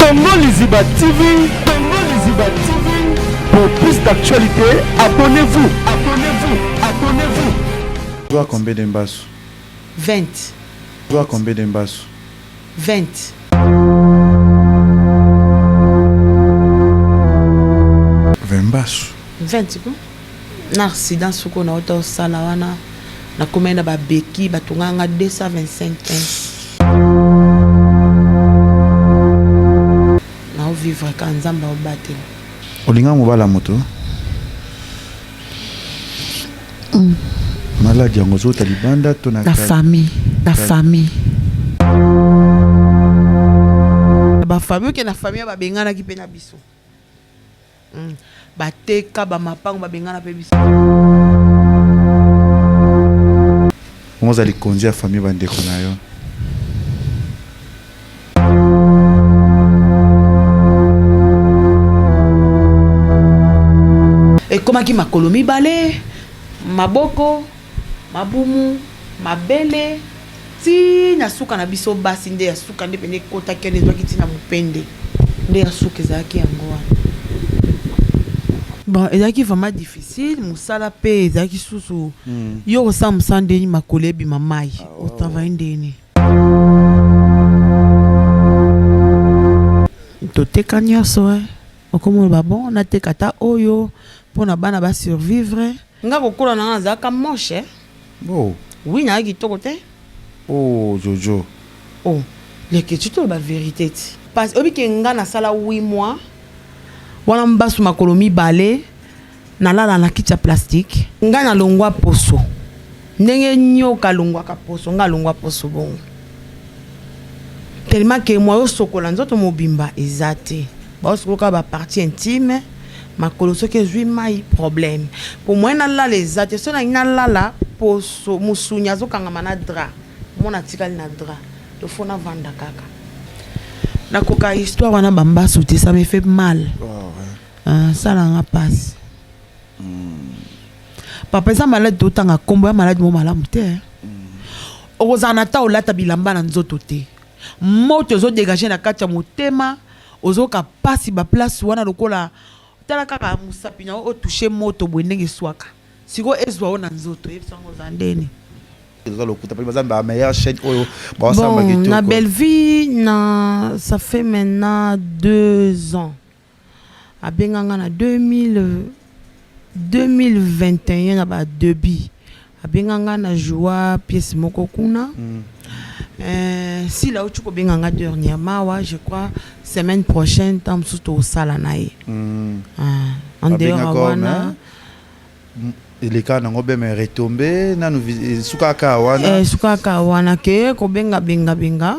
Congo Liziba TV, Congo Liziba TV. Pour plus d'actualités, abonnez-vous, abonnez-vous, abonnez-vous. Zwa combien de mbasu? 20. Zwa combien de mbasu? 20. 20 mbasu. 20 ko? Na accident soko na ota osala wana nakomaki na babeki batongaka nga 225 pence naovivre ka nzambe aobatela. Olinga mobala moto? Maladi yango ozota libanda to na na famille? Na famille, bafamille oke na famille babenganaki mpe na biso. Bateka bamapango, babengana mpe biso. Bongo oza likonzi ya famille, bandeko na yo. Ekomaki makolo mibale, maboko, mabumu, mabele, ti na suka na biso basi. Nde ya suka nde pene ekotaki wana, ezwaki ntina mopende nde ya suka ezalaki yango wana. Bon, ezalaki vraiment difficile. Mosala mpe ezalaki susu. Yo kosala mosala ndeni makolo ebima mai, otravaille ndeni? Toteka nyonso. Okomoloba bon, nateka ata oyo mpona bana basurvivre. Nga kokola na nga nazalaka moche. Oh. Oui, nayaki kitoko te. Oh, Jojo. Oh, leke ti toloba vérité ti, parce oyebi ke nga nasala 8 mois wana, mbasu makolo mibale, nalala na kiti ya plastique. Nga nalongwa poso ndenge nyoka alongwaka poso. Nga alongwa poso bongo tellement ke mwa osokola nzoto mobimba eza te, baosokola bapartie intime. Makolo soki ezwi mai, problème. Po moyen nalala eza te. So nangi nalala, poso mosuni azokangama na drap. Mona atikali na drap, to fo navanda kaka. Nakoka histoire wana bambasu te, ça me fait mal. Oh, Salanga mpasi, papa. Eza maladi, totanga nkombo ya maladi mo malamu te. Okozala na ta olata bilamba na nzoto te, moto ezodégage na kati ya motema, ozoyoka mpasi baplace wana. Lokola tala kaka mosapi na yo otouche moto boye, ndenge eswaka. Sikoyo ezwa yo na nzoto, oyebisa yango oza ndeni. Eza lokuta mpe baza ba meilleure chaîne oyo baosamba. Bon, na Bellevue na, ça fait maintenant 2 ans. Abenganga na 2000, 2021 na badébut. Abenganga na joua pièce moko kuna. Sila auti kobenganga dernièrement wa, je crois semaine prochaine ntango mosusu tosala na ye. En dehors wana, Eleka nango be me retombe nanu suka kaka wana. Suka kaka wana ke kobenga benga benga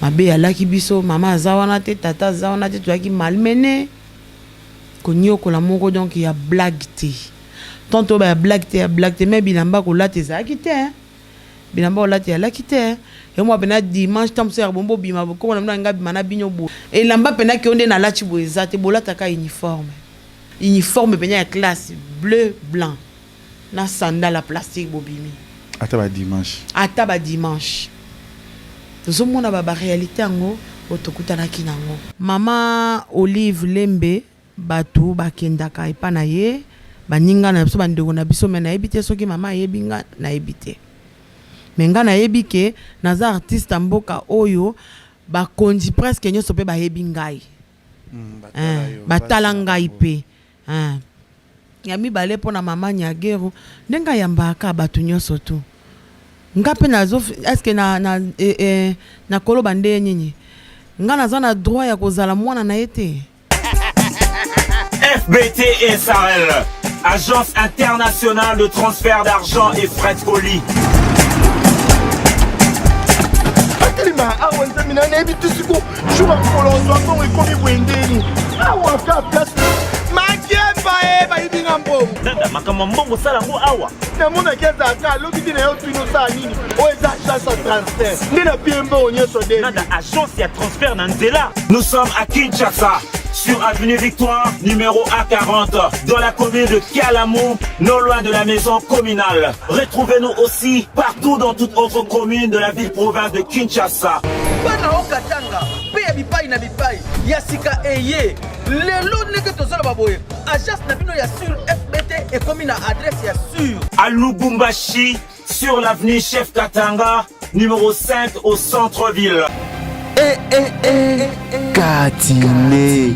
mabe alaki biso. Mama aza wana te, tata aza wana te, toyaki malmené, koniokola moko. Donc ya blague te, tanto ba ya blague te, ya blague te. Me bilamba kolata ezalaki te, bilamba kolata ezalaki te. Yo mwa pena dimanche ntango mosusu ya bombo obima, koko na bino nga bima na bino boye, elamba mpena ke yo nde nalati boye eza te. Bolataka uniforme, uniforme pena ya classe, bleu blanc na sandale ya plastique, bobimi. Ata badimanche? Ata badimanche. Tozomona baréalité yango oyo tokutanaki nango. Mama Olive Lembe, bato bakendaka epa na ye, baninga na biso, bandeko na biso. Me nayebi te soki mama ayebi nga, nayebi te. Me nga nayebi ke naza artiste ya mboka oyo, bakonzi presque nyonso mpe bayebi ngai. Batala ngai mpe. Ya mibale, mpo na mama Nyageru, ndenge ayambaka bato nyonso tu, nga mpe nazo est-ce na, na, eh, eh, nakoloba nde nini? Nga naza na droit ya kozala mwana na ye te. FBT SARL, Agence internationale de transfert d'argent et frais de colis. Atelema awa, nzambe na nayebi te. Siko jour ya mokolo ozwa mbongo ekomi boye ndeni awa ka place makemba e bayibi nga mbongo. Nanda, makambo ya mbongo osala yango awa. Namonaki azalaka alobi te na yo, tuni osala nini. Oyo eza agence ya transfert nde na pie mbongo nyonso de. Nanda, agence ya transfert na nzela. Nous sommes à Kinshasa, sur avenue Victoire, numéro A40, dans la commune de Kalamu, non loin de la maison communale. Retrouvez-nous aussi partout dans toute autre commune de la ville-province de Kinshasa. Bana okatanga mpe ya bipai na bipai. Ya sika eye lelo ndenge tozoloba boye, agence na bino ya sur FBT ekomi na adresse ya sur. À Lubumbashi, sur l'avenue Chef Katanga, numéro 5 au centre-ville. Katine.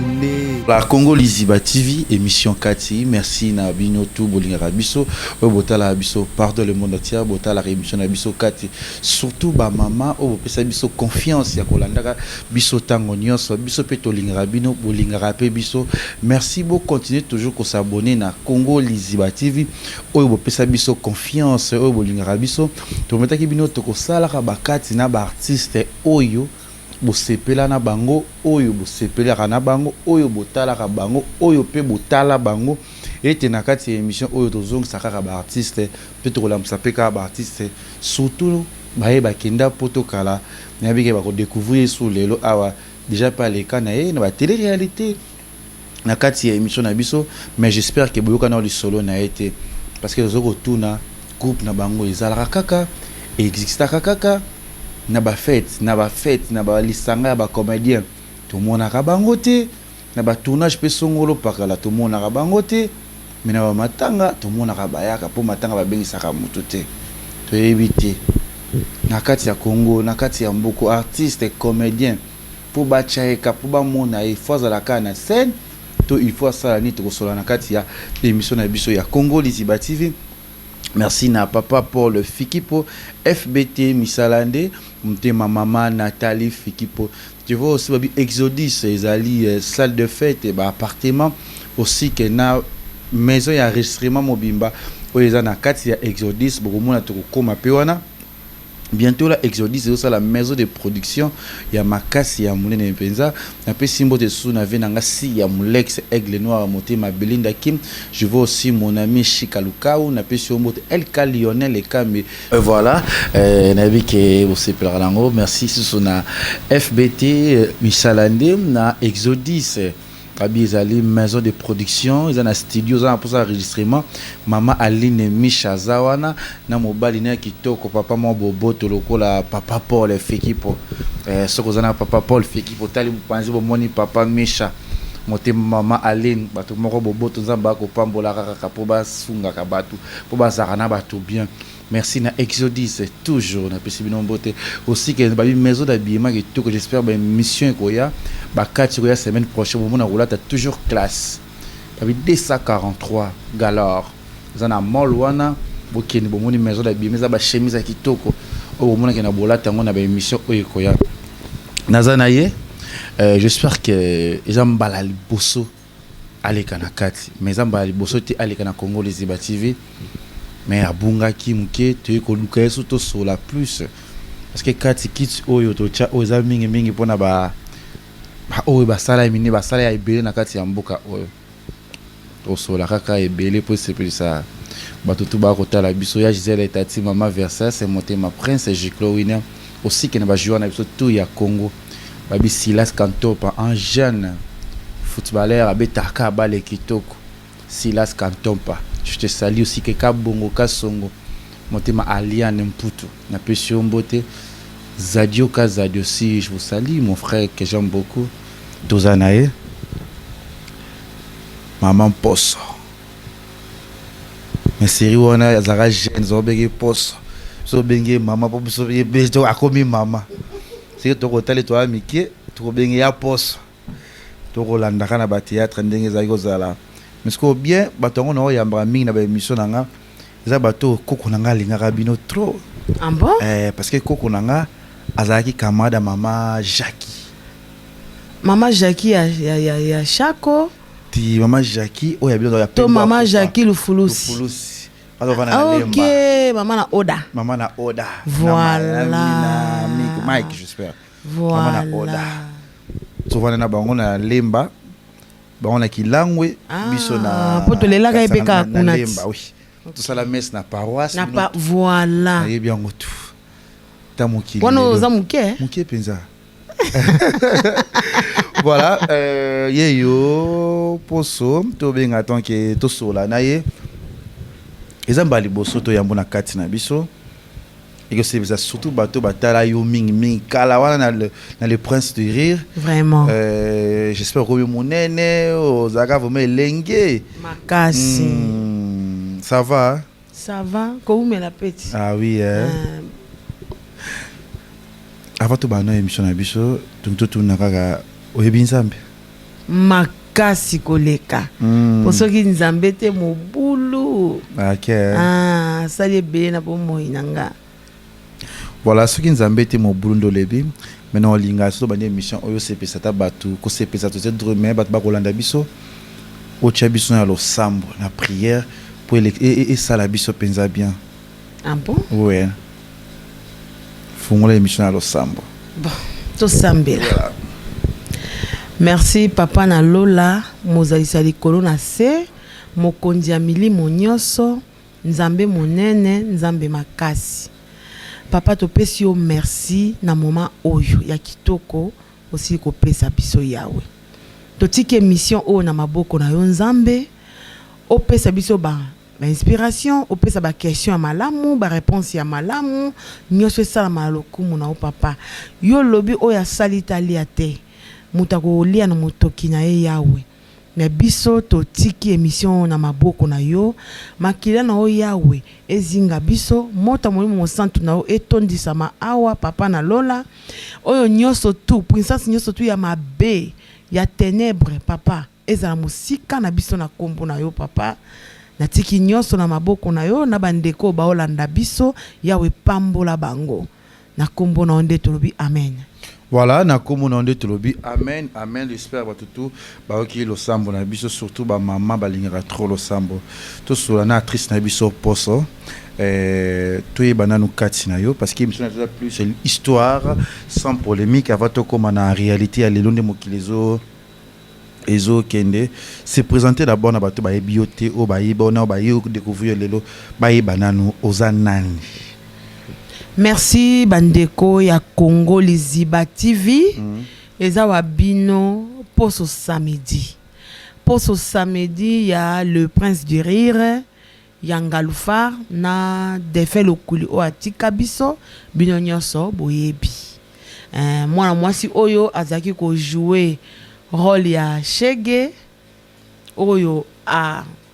La Congo Liziba TV, émission Kati. Merci na bino tout bolingaka biso, oyo botala biso partout le monde entier, botala émission na biso Kati. Surtout ba mama oyo bopesa biso confiance ya kolandaka biso tango nyonso, biso pe tolingaka bino, bolingaka pe biso. Merci beaucoup, continuez toujours ko s'abonner na Congo Liziba TV. Oyo bopesa biso confiance, oyo bolingaka biso. Tometaki bino tokosalaka bakati na ba artiste oyo bosepela na bango, oyo bosepelaka na bango, oyo botalaka bango, oyo pe botala bango. Ete na kati ya émission oyo tozongisa kaka ba artiste pe tokolamisa pe kaka ba artiste, surtout baye bakenda po tokala nayebi ke bakodécouvrir su lelo awa déjà pe aleka na ye na ba télé-réalité na kati ya émission na biso. Mais j'espère que boyoka na lisolo na ye te, parce que tozo kotuna groupe na bango ezalaka kaka, existaka kaka na ba fête, na ba fête, na ba lisanga ya ba comédien tomonaka bango te, na ba tournage pe songolo pakala tomonaka bango te, mais na ba matanga tomonaka bayaka, po matanga babengisaka motu te. Toyebi te na kati ya Congo, na kati ya mboko, artiste comédien po batya ye ka po bamona ye, faut azala kaka na scène to il faut asala nini? Tokosola na kati ya émission na biso ya Congo Liziba TV. Merci na papa Paul Fikipo, FBT Misalande, motema mama Nathalie Fikipo. Tu vois aussi babi Exodus ezali salle de fête, ba appartement aussi que na maison ya enregistrement mobimba oyo eza na kati ya Exodus. Bokomona tokokoma pe wana bientôt la Exodus ezosala maison de production ya makasi ya monene mpenza. Napesi mbote susu na vie na nga si ya Molex Aigle Noir, motema Belinda Kim. Je vois aussi mon ami Chika Lukau, napesi yo mbote LK Lionel Ekambi. Voilà, nayebi ke bosepelaka nango. Merci susu na FBT Misalande na Exodus. Babi ezali maison de production, eza na studio, eza na mposa enregistrement. Mama Aline Misha aza wana na mobali na ya kitoko, papa mwa boboto lokola papa Paul Fekipo. Soki oza na papa Paul Fekipo, tali mopanzi bomoni papa Misha, motema mama Aline, bato moko boboto. Nzambe akopambolaka kaka mpo basungaka bato, mpo bazalaka na bato bien. Merci na Exodus toujours, napesi bino mbote aussi ke babi maison d'habillement kitoko. J'espère ba émission ekoya, bakati ekoya semaine prochaine, bomona kolata toujours classe. Babi 243 galore eza na mall wana, bokende bomoni maison d'habillement, eza ba chemise ya kitoko oyo bomonaki na bolata yango na ba émission oyo ekoya. Naza na ye, j'espère que eza mbala liboso aleka na kati, mais eza mbala liboso te aleka na Congo Liziba TV, mais abungaki moke. Toyei koluka ye so tosola plus, parce que kati kiti oyo totya oyo eza mingimingi mpona ba oyo basala mine, basala ya ebele na kati ya mboka oyo. Tosola kaka ebele mpo esepelisa bato tu bakotala biso. Ya Gisele Etati, mama Versas, motema Prince Giclo Winner, aussi ke na bajoueur na biso tout ya Congo. Babi Silas Kantopa, un jeune footballeur abetaka bale kitoko. Silas Kantompa, je te salue aussi ke Kabongo Kasongo, motema Aliane Mputu, napesi yo mbote. Zadio Kazadi aussi, je vous salue mon frère que j'aime beaucoup. Toza na ye mama Mposo, mais série wana azalaka jeune, zobenge Poso, so obenge mama mpo biso akomi mama. Soki tokotali toya mike, tokobenge ya Poso, tokolandaka na bathéâtre ndenge ezalaki kozala. Mais sikoyo bien, bato yango na oyambaka mingi na baémission na nga eza bato koko na nga alingaka bino trop. Ah bon? Parce que koko na nga azalaki camarade ya mama Jackie. Mama Jackie ya Chako? Ti mama Jackie oyo ya bino ya to mama Jackie Lufulusi? Lufulusi. Azovanda na Lemba. Ok, mama na Oda. Mama na Oda. Voilà. Na Mike, j'espère. Voilà. Mama na Oda, tovanda na bango na Lemba, bango na Kilangwe. Ah, biso na po tolelaka ye mpe kaka na kuna ti. Lemba, oui, tosala messe na paroisse. Na pa, voilà. Nayebi yango tu ta mokili Wana lelo. oza moke, eh? Moke mpenza. Voilà, ye yo Poso tobenga tanke tosola na ye. Eza mbala liboso toyambo na kati na biso. Ekosepelisa surtout bato batala yo mingimingi kala wana na Le Prince de Rire. Vraiment. J'espère okomi monene, ozalaka vraiment elenge. Makasi. Ça va, hein? Ça va, koumela peti. Ah oui, eh? Avant tobanda émission na biso, totuna kaka: oyebi Nzambe? Makasi koleka. Po soki Nzambe te, mobulu. Ah, asali ebele na bomoi na nga. Voilà, soki Nzambe te, mobulu nde olobi. Maintenant olinga so tobandi émission oyo, osepesa ta bato, kosepesa toze drôle, mais bato bakolanda biso, otya biso na losambo, na prière, po esala biso mpenza bien. Ah bon? Ouais, fungola émission na losambo. Bon, tosambela. Merci papa na lola, mozalisi likolo na se, mokonzi ya milimo nyonso, Nzambe monene, Nzambe makasi. Papa, topesi yo merci na moment oyo ya kitoko osili kopesa biso. Yawe, totiki émission oyo na maboko na yo. Nzambe, opesa biso ba bainspiration, opesa baquestion ya malamu, baréponse ya malamu, nyonso esalama na lokumu na yo. Papa, yo olobi oyo asali talia te, moto akolia na motoki na ye. Yawe, me biso totiki émission na maboko na yo. Makila na yo, Yawe, ezinga biso, moto ya Molimo Mosantu na yo etondisama awa. Papa na lola, oyo nyonso tu, puissance nyonso tu ya mabe, ya ténèbre, papa, ezala mosika na biso na nkombo na yo. Papa, natiki nyonso na maboko na yo na bandeko oyo baolanda biso. Yawe, pambola bango na nkombo na yo nde tolobi amen. Voilà, na nkombo na yo nde tolobi amen, amen. J'espère bato tu bayoki losambo na biso, surtout bamama balingaka trop losambo. Tosola na actrice na biso Poso. Toyeba nanu kati na yo, parce que émission na eza plus histoire sans polémique. Avant tokóma na réalité ya lelo nde mokili ezokende, se présenter d'abord na bato bayebi yo te, oyo bayebi ona, oyo baye découvrir lelo, bayeba nanu oza nani. Merci bandeko ya Congo Liziba TV. Eza wa bino Poso Samedi, Poso Samedi ya Le Prince du Rire ya Ngalufar na Defe Lokuli oyo atika biso. Bino nyonso boyebi mwana mwasi oyo azalaki kojouer rôle ya shege oyo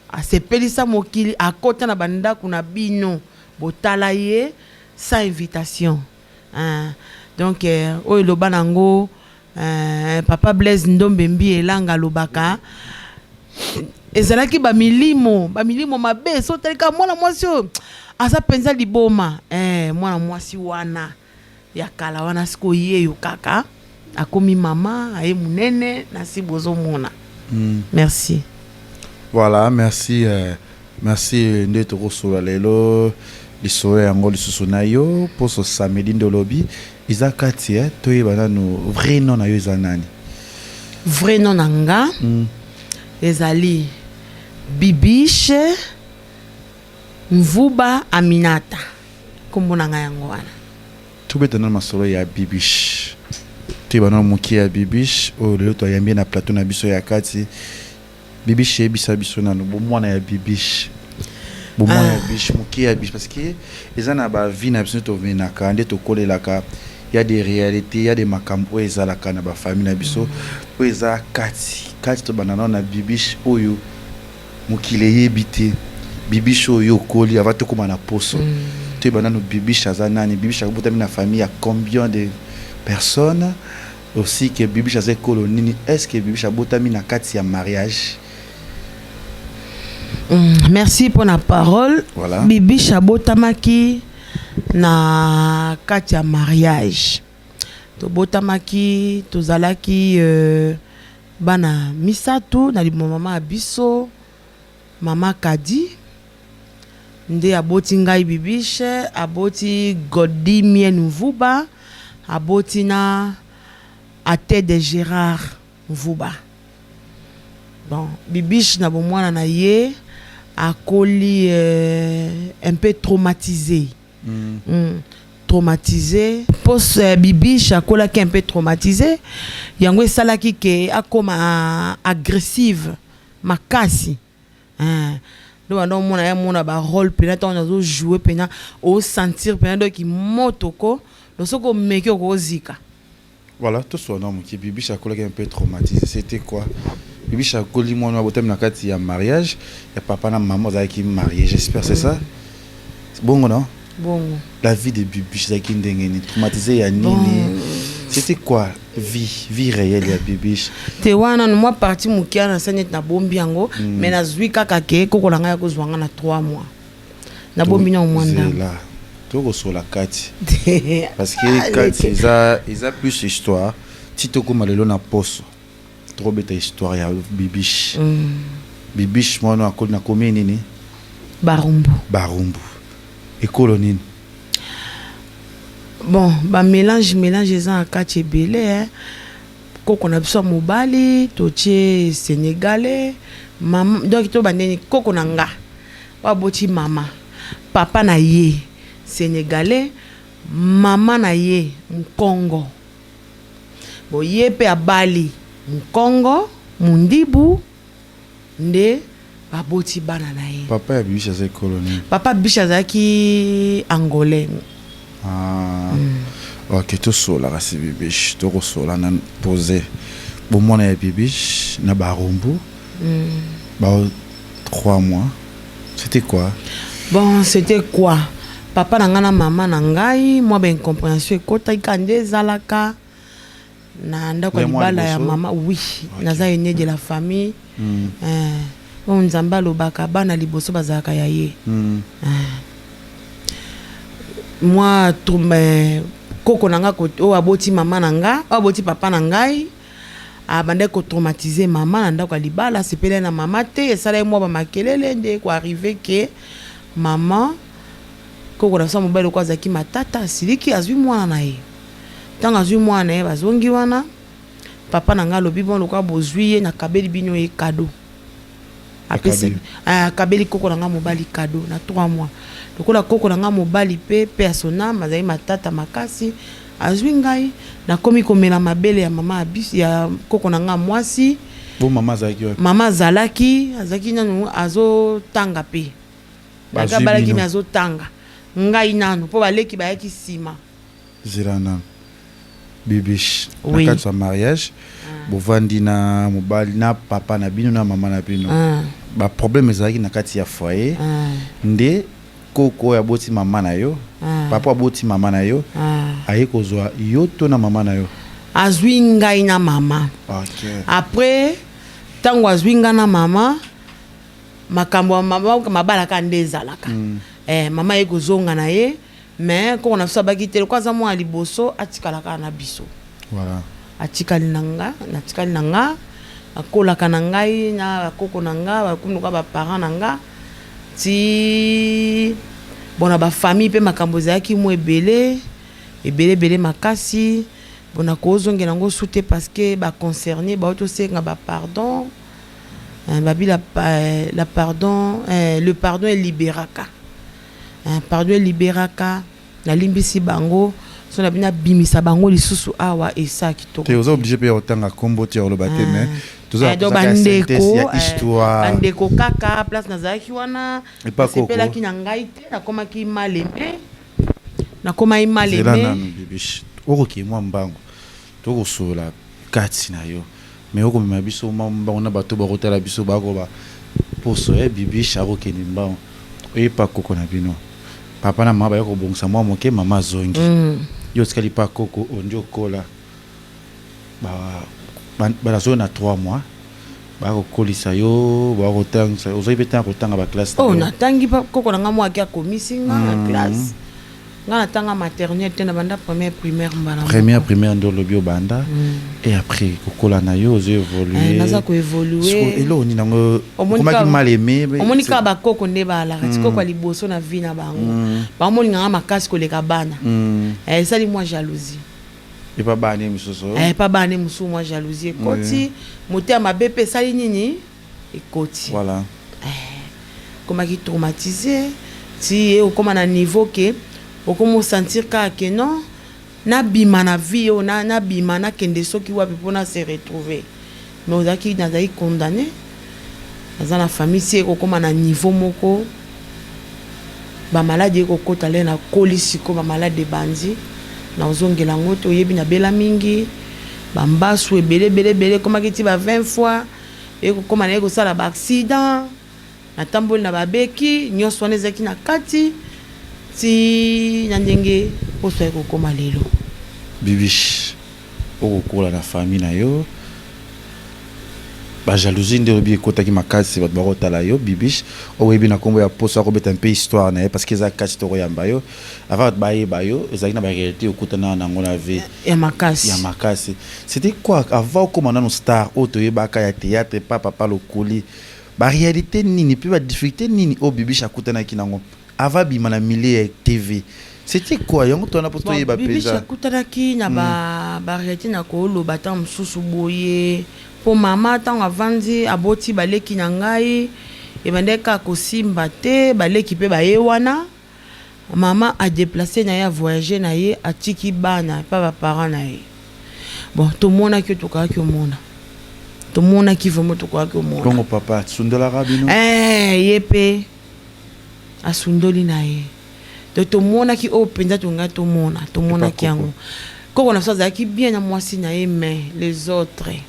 asepelisa mokili, akɔta na bandako na bino, botala ye sans invitation. Donc oyo eloba nango papa Blaise Ndombe Mbi Elanga alobaka ezalaki bamilimo, bamilimo mabe. So otalika mwana mwasi oyo aza mpenza liboma, mwana mwasi wana ya kala wana, sikoyo yeyo kaka akomi mama, aye monene nasi bozomona. Merci. Voilà, merci, merci. Nde tokosola lelo lisolo yango lisusu na yo Poso Samedi nde olobi eza kati. Toyeba nanu vrai nom na yo eza nani? Vrai nom na nga ezali Bibiche Mvuba Aminata, nkombo na ngai yango wana. Tobeta nano masolo ya Bibiche, toyeba nano moke ya Bibiche oyo lelo toyambi na plateau na biso ya kati. Bibiche, yebisa biso nano bomwana ya Bibiche, bomwana ya Bibiche, moke ya Bibiche, parce que eza na bavie na biso nde tomenaka, nde tokolelaka, ya des réalités, ya des makambo oyo ezalaka na bafamille na biso oyo eza kati kati. Tobanda nano na Bibiche oyo mokili eyebi te, Bibiche oyo okoli, avant tokóma na Poso. Toyeba nano Bibiche aza nani. Bibiche akobotami na famille ya combien de personnes? Aussi que Bibiche aza ekolo nini? Est ce que Bibiche abotami na kati ya mariage? Merci pour la parole. Voilà. Bibiche abotamaki na kati ya mariage. Tobotamaki, tozalaki bana misato na libumu mama ya biso, mama Kadi nde aboti ngai Bibiche, aboti Godimien Mvuba, aboti na Atede Gérard Mvuba. Bon, Bibiche na bomwana na ye akoli un peu traumatisé. Traumatisé pos Bibiche akolaki un peu traumatisé, yango esalaki ke akoma agressive makasi. Nde banda omona ya mona ba rôle mpena ntango nazo joue mpena, osentir mpena donc moto ko, donc soki omeki, okozika. Voilà, toswana moke. Bibiche akolaki un peu traumatisé. C'était quoi? Bibiche akoli mwana abotami na kati ya mariage ya papa na mama, azalaki marié, j'espère c'est ça, bongo non? Bongo. La vie de Bibiche ezalaki ndenge nini? Traumatisé ya nini? C'était quoi vie réelle ya Bibiche? Te, wana mwa partie moke wana nasali neti nabombi yango, mais nazwi kaka ke koko na ngai ya kozwa nga na 3 mois, nabombi na mwa ndambo. Zela, tokosola kati, parce que kati eza plus histoire. Ti tokóma lelo na poso, tokobeta histoire ya Bibiche. Bibiche mwana akoli na komi nini? Barumbu. Barumbu, ekolo nini? Bon, bamélange mélange eza na kati ebele, eh. Koko na biso ya mobali totie sénégalais, mama, donc to bandeni koko na nga oyo aboti mama, papa na ye sénégalais, mama na ye mokongo. Bon, ye mpe abali mokongo, mondibu, nde baboti bana na ye. Papa ya Bibiche aza ekolo nini? Papa Bibiche azalaki angolais. Ah. Ok, tosola kasi Bibiche, tokosola na pose bomwana ya Bibiche na Barumbu. Ba 3 mois, c'était quoi? Bon, c'était quoi? Papa na ngai na mama na ngai, mwa baincompréhension ekotaki kaka nde ezalaka na ndako ya Le mwa libala ya liboso? mama, oui. Naza aîné de la famille. Eh, oyo Nzambe alobaka, bana liboso bazalaka ya ye. Mwa koko na nga oyo aboti mama na nga, oyo aboti papa na ngai, abandaki kotraumatiser mama na ndako ya libala. Asepelai na mama te, esalaki mwa bamakelele nde koarriver ke mama, koko na biso ya mobali, loko azalaki matata, asiliki, azwi mwana na ye. Ntango azwi mwana na ye, bazongi wana, papa na ngai alobi: "Bon, lokola bozwi ye, nakabeli bino ye cadeau." Apesi, Akabeli. ah, akabeli koko na ngai mobali cadeau na 3 mois. Lokola koko na ngai mobali mpe ya sonam azali matata makasi, azwi ngai, nakomi komela mabele ya mama ya biso, ya koko na ngai mwasi. Bo mama azalaki wapi? Mama azalaki nanu azotanga mpe. Bazwi Abalaki bino. me azotanga ngai nanu, mpo baleki bayaki nsima. Zela nanu, Bibiche. Oui. Na kati ya mariage, bovandi na mobali na papa na bino na mama na bino. Baproblème ezalaki na kati ya foyer. Nde koko oyo aboti mama na yo, papa aboti mama na yo, aye kozwa yo to na mama na yo? Azwi ngai na mama. Après, ntango azwi ngai na mama, makambo ya mama, mabalaka nde ezalaka. Eh, mama ye kozonga na ye, mais koko na biso abaki te, lokola aza mwana liboso, atikala kaka na biso. Atikali na nga, natikali na nga, akolaka na ngai na bakoko na nga, bakomi lokola baparent na nga. Ti bon, na bafamille mpe makambo ezalaki mwa ebele ebele ebele makasi. Bon, nakozongela yango su te, parce que baconcerné bauti osenga bapardon. Babi la pardon, le pardon elibéraka. Pardon elibéraka. Nalimbisi bango, so na bino abimisa bango lisusu awa, esa kitoko. Te, oza obligé mpe ya kotanga nkombo te, ya koloba te, mais toza Donc tozaka synthèse bandeko ya histoire. Bandeko kaka place nazalaki wana, Epa koko. nasepelaki na ngai te, nakomaki maleme, nakomaki Zela maleme. nanu, Bibiche, okoki mwa mbango, tokosola kati na yo, mais okomema biso mwa mbango na bato bakotala biso, bakoba poso ya Bibiche akokende mbango. Oyepa koko na bino, papa na mama baya kobongisa mwa moke, mama azongi. Yo otikali pa koko, ondi okola. Bazoyo na 3 mois, bakokolisa yo, bakotangisa, ozwaki mpe ntango kotanga baclasse na Oh, yo? Natangi pa koko na nga mwa aki akomisi nga na classe. Nga natanga maternelle te, na banda première primaire mbala moko. Première primaire nde olobi obanda, et après kokola na yo, ozo évolue? Eh, naza koévolue. Eloko nini yango Omoni okomaki mal aimé? Omoni kaka bakoko nde baalaka ti koko ya liboso na vie na bango, baomoninganga makasi koleka bana. Eh, esali mwa jalousie. Epa bana misusu? Eh, pa bana mosusu, mwa jalousie ekoti, motema mabe mpe esali nini, ekoti. Komaki traumatisé ti ye okóma na niveau ke okóma osentir kaka ke non, nabima na vie oyo, nabima, nakende soki wapi mpona se retrouver. Mais ozalaki, nazalaki condamné. Naza na famille si ekokoma na niveau moko ba maladi ekokota le nakoli siko ba maladi ebandi nazongela yango te oyebi nabela mingi bambasu ebele ebele ebele ekomaki ti ba 20 fois ekokoma naye kosala ba accident natamboli na babeki nyonso wana ezalaki na kati ti na ndenge poso ekokoma lelo. Bibiche, okokola na famille na yo, ba jalousie nde olobi ekotaki makasi, bato bakotala yo. Bibiche, oyebi na nkombo ya poso, akobeta mpe histoire na ye parce que eza kati tokoyamba yo avant bato bayeba yo. Ezalaki na baréalité okutana nango na vie? Ya makasi. Ya makasi. C'était quoi avant okóma nano star oyo toyebaka ya théâtre pa papa Lokoli? Baréalité nini mpe badifficulté nini oyo Bibiche akutanaki nango avant bima na milieu ya TV? C'était quoi yango tona mpo toyeba? Bibiche mpenza akutanaki na baréalité na koloba ntango mosusu boye, mpo mama ntango avandi aboti baleki na ngai, ebandaki kaka kosimba te. Baleki mpe baye wana, mama adéplacer na ye, avoyager na ye, atiki bana mpa baparent na ye. Bon, tomonaki oyo tokokaki omona, tomonaki vraiment tokokaki omona. Bongo papa asundolaka bino? Eh, ye mpe asundoli na ye. Donc tomonaki oyo mpenza tongai tomona, tomonaki yango. Koko na biso azalaki bien na mwasi na ye, mais les autres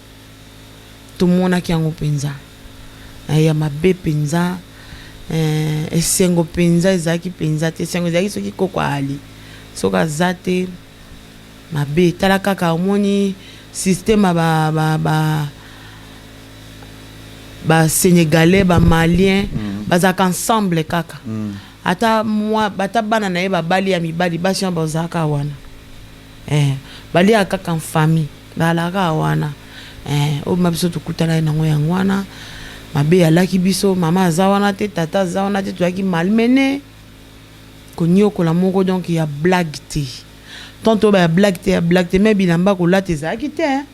tomonaki yango mpenza ya mabe mpenza. Esengo mpenza ezalaki mpenza te. Esengo ezalaki soki koko ali, soki aza te, mabe. Tala kaka, omoni système ya ba basénégalais, bamalien, bazalaka ensemble kaka. Ata mwa ata bana na ye babali ya mibali, basi wana bazalaka wana, baliaka kaka en famille, bazalaka wana. Oyo ma biso tokutana ye nango yango wana, mabe alaki biso. Mama aza wana te, tata aza wana te, tozalaki malmené, koniokola moko donc ya blague te. Tanto oyo ya blague te, ya blague te, mais bilamba kolata ezalaki te,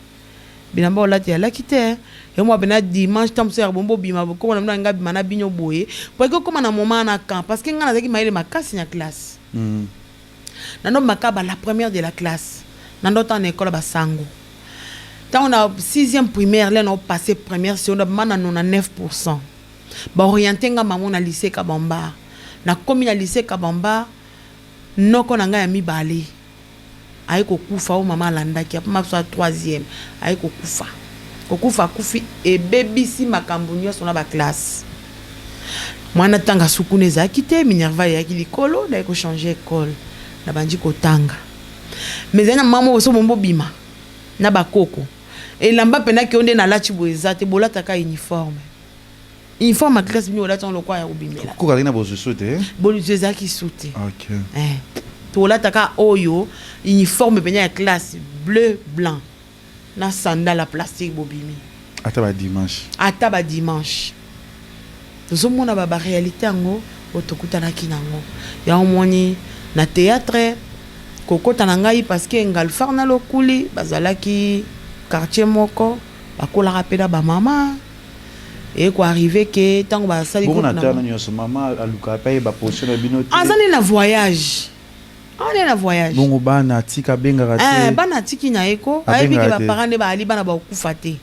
bilamba kolata ezalaki te. Yo mwa pena dimanche ntango mosusu ya bombo obima, koko na bino alingi abima na bino boye po eke okóma na moment na camp, parce que ngai nazalaki mayele makasi na classe. Nando makaba la première de la classe nando ntango na ekole basango, ntango na sixième primaire le na opasse première seconde, bama na 99 %. Baorienter nga bango na lycée Kabambar. Nakomi na lycée Kabambar, noko na ngai ya mibale aye kokufa. Oyo mama alandaki apoma biso ya troisième aye kokufa. Kokufa akufi, ebebisi makambo nyonso na baclasse. Mwana ntanga sukuna ezalaki te, minerval eyaki likolo. Naye kochanger école, nabandi kotanga, mais ezali na mama moko so bombo bima na bakoko elamba mpenaki oyo nde nalati boye eza te. Bolataka uniforme, uniforme ya classe bino olati yango lokwa ya kobimela. Koko azalaki na bozwi te? Bozwi ezalaki su te. Tolataka oyo uniforme pene ya classe, bleu blanc na sandale ya plastique, bobimi. Ata badimanche? Ata badimanche. Tozomona baréalité yango oyo tokutanaki nango. Yango moni na théâtre kokota na ngai, parce que Ngalfar na Lokuli bazalaki quartier moko, bakolaka mpe na bamama. Eye koarriver ke ntango basali bongo na tano nyonso, mama alukaka mpe ayeba position na bino te? Aza nde na voyage, awa nde na voyage. Bongo bana atika, abengaka te? Bana atiki na ye ko, ayebi ke baparent nde baali, bana bakokufa te.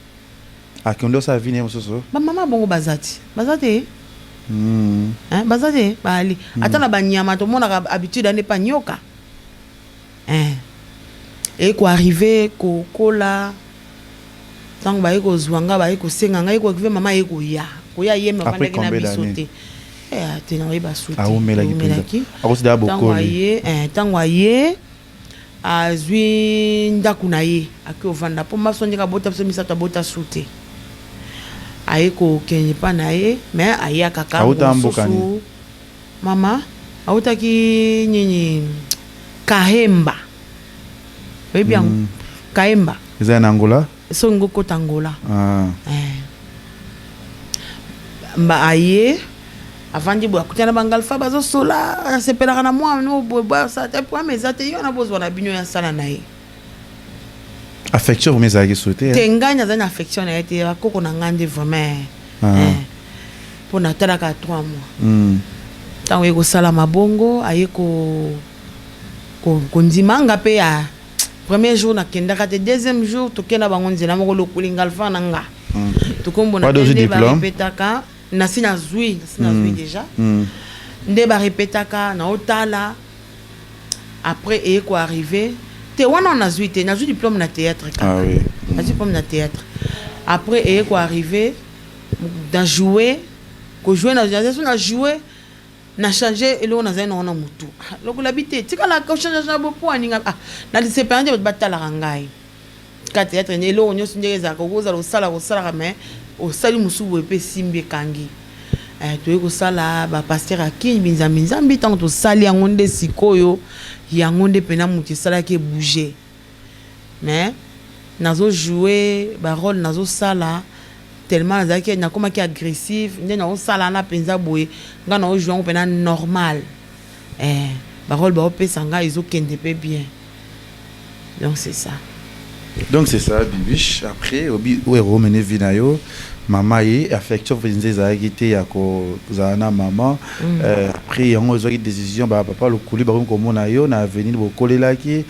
Akende osala vie na ye mosusu. Bamama bongo baza ti, baza te, baza te, baali. Ata na banyama tomonaka habitude ande pa nyoka. Eye koarriver kokola, ntango baye kozwa nga, baye kosenga ngai, ekoarriver mama aye koya, koya ye me avandaki na biso te. Te, na oyeba su te. Ntango aye azwi ndako na ye, aki ovanda, mpo maso ndenge abota biso misato, abota su te. Aye kokende mpa na ye, mais ayaka kaka mosusu. Mama autaki nini, Kahemba, oyebi yango? Kahemba. Eza na Angola? Soki ngokota Angola. Mba aye avandi boye, akutana bangalfa, bazosola, asepelaka na mwana no boye boye, asala te problème eza te, yo na bozwa na bino ya sala na ye. Affection vraiment ezalaki so te? Te, ngai nazali na affection na ye te. Bakoko na ngai nde vraiment, mpo natalaka 3 mois. Ntango ye kosalama bongo, aye kondima nga mpe ya premier jour nakendaka te. Deuxième jour tokenda bango nzela moko, Lokuli, Ngalfa na nga, tokombona nde barepetaka. Nasi nazwi, nasi nazwi déjà. Nde barepetaka, naotala. Après eye koarrive te wana, nazwi te, nazwi diplôme na théâtre kaka. Ah oui. Nazwi diplôme na théâtre. Après eye koarrive na jouer, kojouer na so na jouer, na change eloko nazali nango na motu. Ah, lokola bi te, tikala kochange na bopo aninga. Ah, nasepela nde bato batalaka ngai ka théâtre nde eloko nyonso ndenge ezalaka, okozala osala kosalaka, mais osali mosusu boye mpe esimbi, ekangi. Eh, toyei kosala bapasteur akini binzambi nzambi. Ntango tosali yango nde sikoyo, yango nde mpena moto esalaki ebouge. Mais nazojoue barole, nazosala tellement nazalaki, nakomaki agressive nde nazosala wana mpenza boye. Ngai nazojoue yango mpena normal. Eh, barole baopesa ngai ezokende mpe bien, donc c'est ça. Donc c'est ça, Bibiche. Après obi oyo ekomene vie na yo, mama ye affection mpenza ezalaki te ya kozala na mama. Après yango ezwaki décision, bapapa lokuli bakomi komona yo na avenir, bokolelaki.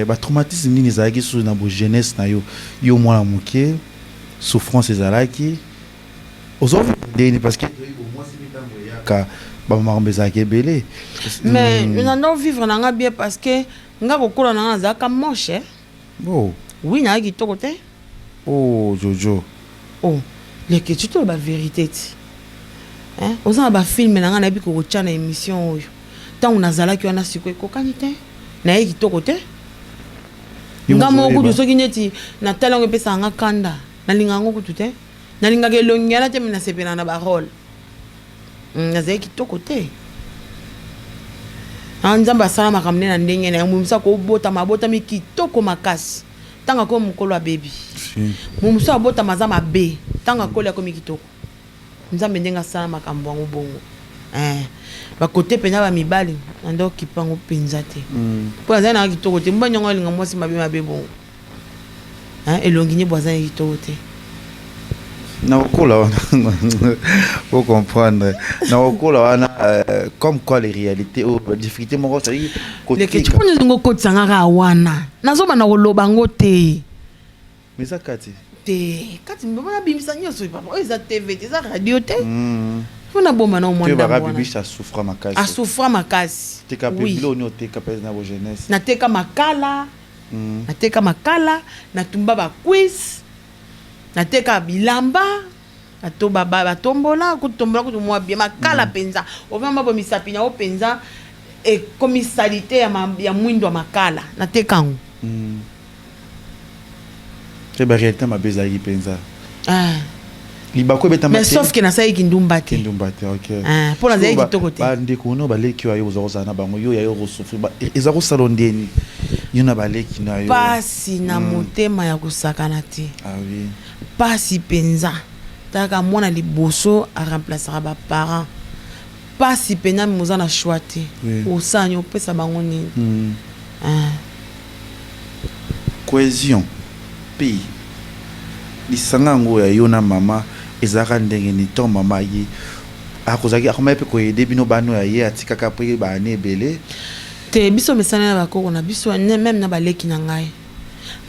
Batraumatisme nini ezalaki susu na bojeunesse na yo, yo mwana moke? Souffrance ezalaki, ozovivre ndeni? Parce que mwasi mpe ntango eyaka, bamakambo ezalaki ebele. Mais nando vivre na nga bien, parce que nga kokola na nga nazalaka moche, eh? Oh. Oui, nayaki kitoko te. Oh, Jojo. Oh, leke ti toloba vérité ti. Hein? Oza na bafilm na nga, nayebi kokotya na émission oyo ntango nazalaki wana. Sikoyo ekokani te, naye kitoko te. Yo nga moto moko kutu oyeba. Soki neti natali yango, epesaka nga kanda. Nalingaka yango kutu te, nalingaka elongi yana te, me nasepelaka na barole. Nazali kitoko te. Ah, Nzambe asala makambo nde na ndenge na ye. Momosu akobotama, abotami kitoko makasi, ntango akomi mokolo abebi. Si. Momosu abotama aza mabe, ntango akoli akomi kitoko. Nzambe ndenge asala makambo yango bongo. Eh, bakote mpenza bamibali nande okipa yango mpenza te, mpo azali nanga kitoko te. Mobali yango alinga mwasi mabe mabe bongo. Eh, elongi nde bo aza na kitoko te. Na kokola wana, ocomprendre, na kokola wana, comme quoi les réalités oyo, badifficulté moko c'est-à-dire leke koteka. Mpona elingi okotisanga kaka wana, nazobanda koloba yango te. Mais eza kati. Te, kati mbona nabimisa nyonso, papa. Oyo eza TV te, eza radio te. Mpona bomba na omwa toyebaka ndambo wana. Bibiche asouffra makasi. Asouffra makasi. Teka mpe Oui. biloko nini oteka mpe na bojeunesse? Nateka makala. Nateka makala, natumba bacuisses, nateka bilamba, bato batombola kutombola kutu mwa bien makala mpenza. Ovama bo misapi na yo mpenza ekomi saleté ya mwindo ya makala, nateka yango. Te, baréalité mabe ezalaki mpenza. Ah. Libako ebetama. Mais sauf ke nasalaki kindumba te. Kindumba te, ok. Ah, mpo nazalaki kitoko te. Bandeko no baleki oyo oza kozala na bango, yo ya yo kosouffrir, eza kosala ndeni yo na baleki na yo? Pasi na motema ya kosakana te. Ah oui. Pasi mpenza. Talaka mwana liboso aremplaçaka baparent, pasi mpenza, me oza na choix te. Osala nini? Opesa bango nini? Ah. Cohésion mpe lisanga yango ya yo na mama ezalaka ndenge nini? Ntango mama ye akozalaki, akomaki mpe koaider bino bano ya ye atikaka mpe baane ebele? Te, biso mesana na bakoko na biso, même na baleki na ngai.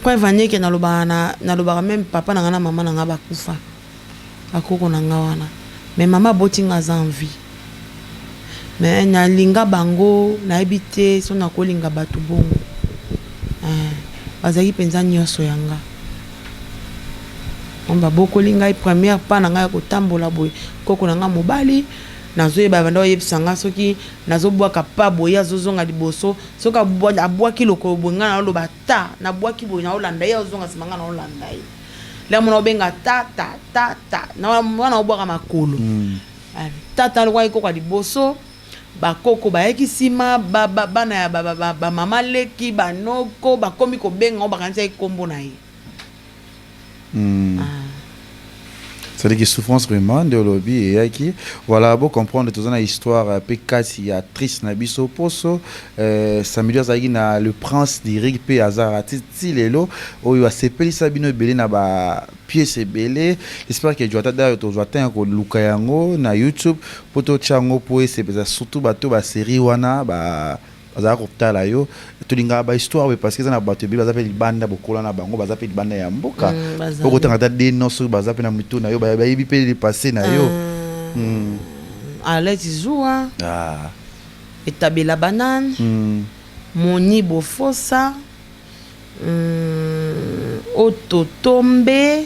Preuve aneke, nalobaka na nalobaka même papa na ngai na mama na ngai bakufa, bakoko na ngai wana, mais mama aboti ngai aza en vie. Mais nalinga bango, nayebi te so nakolinga bato bongo. Eh, bazalaki mpenza nyonso ya nga. Babokoli ngai, première pas na ngai ya kotambola boye, koko na ngai mobali. Nazoyeba banda oyebisa nga, soki nazobwaka pa boye, azozonga liboso. Soki abwaki lokolo boye, ngai naoloba ta, nabwaki boye, naolanda ye, azonga nsima, ngai naolanda ye. Lelo mona obenga ta ta ta ta, wana obwaka makolo. Tata alokwaki koko ya liboso, bakoko bayaki nsima, bana ya bamama leki, banoko bakomi kobenga ngo, bakanisaki nkombo na ye. Ah. C'est-à-dire que souffrance vraiment nde olobi eyaki. Voilà, bocomprendre, toza na histoire mpe kati ya actrice na biso poso. Samedi azalaki na le prince d'Irik, mpe aza artiste ti lelo oyo asepelisa bino ebele na ba pièce ebele. J'espère que Joata Dayo tozwa temps ya koluka yango na YouTube mpo totya yango, mpo esepelisa surtout bato basérie wana ba bazalaka kotala yo. Tolingaka bahistoire oyo parce que eza na bato ebele baza mpe libanda, bokola na bango, baza mpe libanda ya mboka. Bazali. Okotanga ata de no soki baza mpe na mitu na yo, bayebi mpe le passé na yo. Aleti Zuwa. Ah. Etabela Banane. Moni Bofosa. Ototombe.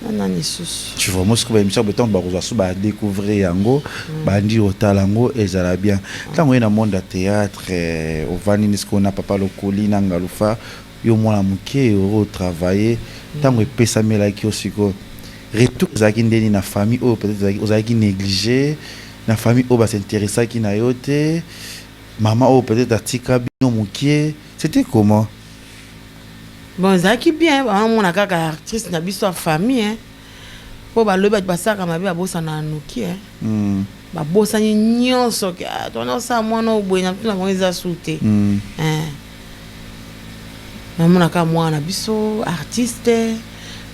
Na nani lisusu? Tu vois, moi sikoyo baémission boye ntango bakozwa so badécouvrir yango, bandi otala yango, ezala bien. Ntango oye na monde ya théâtre, ovandi nini sikoyo na papa Lokoli na Ngalufa, yo mwana moke otravaille, ntango epesamelaki yo sikoyo, retour ezalaki ndeni na famille oyo peut-être ozalaki négligé, na famille oyo bas'intéressaki na yo te, mama oyo peut-être atika bino mokie, c'était comment? Bon, ezalaki bien. Bamona kaka artiste na biso ya famille, hein. Mpo balobi bato basalaka mabe babosana na noki, hein. Babosani nyonso ke ah, tona osala mwana oyo boye na tuna bango eza su te. Namona kaka mwana na biso artiste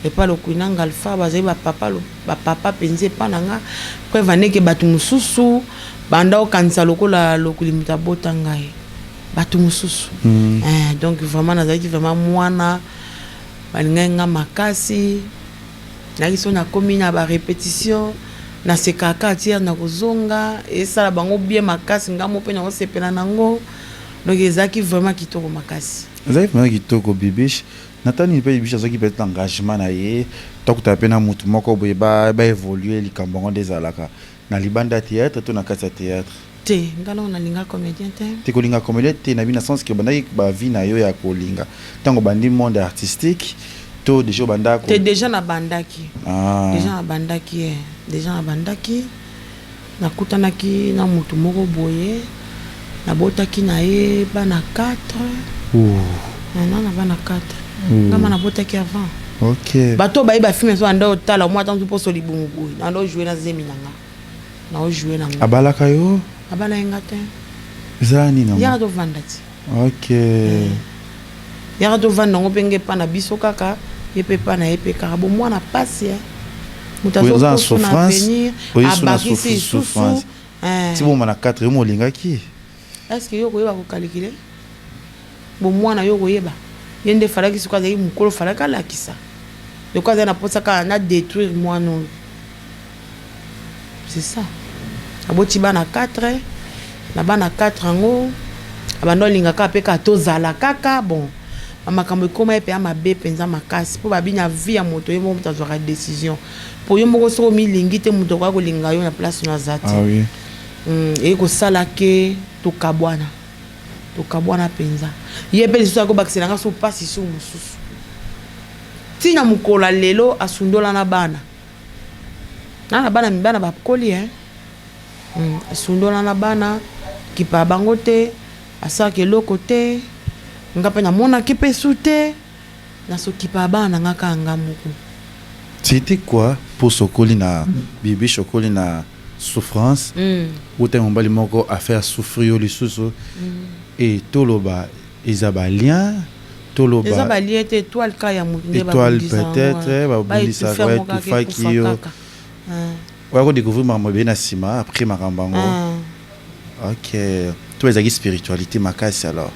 epa Lokui na Ngalfa, bazali bapapa, bapapa mpenza epa na nga. Preuve andeke bato mosusu banda okanisa lokola Lokuli moto abota ngai, bato mosusu. Donc vraiment nazalaki vraiment mwana balingaki nga makasi. Nayaki so nakomi na barépétition, nasekaka tiere na kozonga, esala bango bien makasi, nga mo mpe nakosepela nango. Donc ezalaki vraiment kitoko makasi. Ezalaki vraiment kitoko. Bibiche, natani mpe Bibiche azwaki peut-être engagement na ye, tokutana mpe na motu moko boye, baévolue likambo yango nde ezalaka na libanda ya théâtre to na kati ya théâtre? Te, nga nango nalinga comédien te. Te, kolinga comédien te, na bino na sens ke obandaki bavie na yo ya kolinga ntango obandi monde artistique to déjà obanda? Te, déjà nabandaki. Ah. Déjà nabandaki, déjà nabandaki. Nakutanaki na motu moko boye, nabotaki na ye bana 4. Na bana 4 ngama nabotaki avant. Bato oyo baye bafilm so banda otala mwa ata mposo libungu boye, nanda ojoue na zemi na nga, naojoue nango. Abalaka yo? Abala ye nga te. Ezala nini yango? Yaka tovanda ti. Yaka tovanda yango mpe nge epa na biso kaka, ye mpe epa na ye mpe kaka bo mwana pasi, moto Oza na azokoso na souffrance, avenir. Oyi so na Abakisi lisusu. souffrance ti boma na 4 yo molingaki. Est ce que yo koyeba kokalikile bomwana? Yo koyeba ye nde falaki soki azalaki mokolo, falaki alakisa loko azali na mposa kaka na détruire mwana oyo. C'est ça, aboti bana 4. Na bana 4 yango abanda olinga kaka mpe kaka tozala kaka. Bon, bamakambo ekóma ye mpe ya mabe mpenza makasi, mpo babi na vie ya moto, ye moko moto azwaka décision, mpo yo moko soki omilingi te, moto akoka kolinga yo na place no aza te. Ah oui. Eye kosala ke tokabwana, tokabwana mpenza. Ye mpe lisusu akobakisela nga so mpasi so mosusu ntina mokolo ya lelo asundola na bana na bana mibana bakoli, hein. Asundola na bana, kipa bango te, asalaka eloko te. Nga mpe namonaki mpe su te, nasokipa bana na nga kaka nga moko. C'était quoi pour sokoli na Bibiche, okoli na souffrance, uta mobali moko afaire souffrir yo lisusu, e toloba eza balien, toloba? Eza balien te, étoile ka ya motu nde. Étoile peut-être babundisaka, baetufaki yo, oya kodécouvrir makambo ebele na nsima après makambo yango. Ok, to ezalaki spiritualité makasi alors?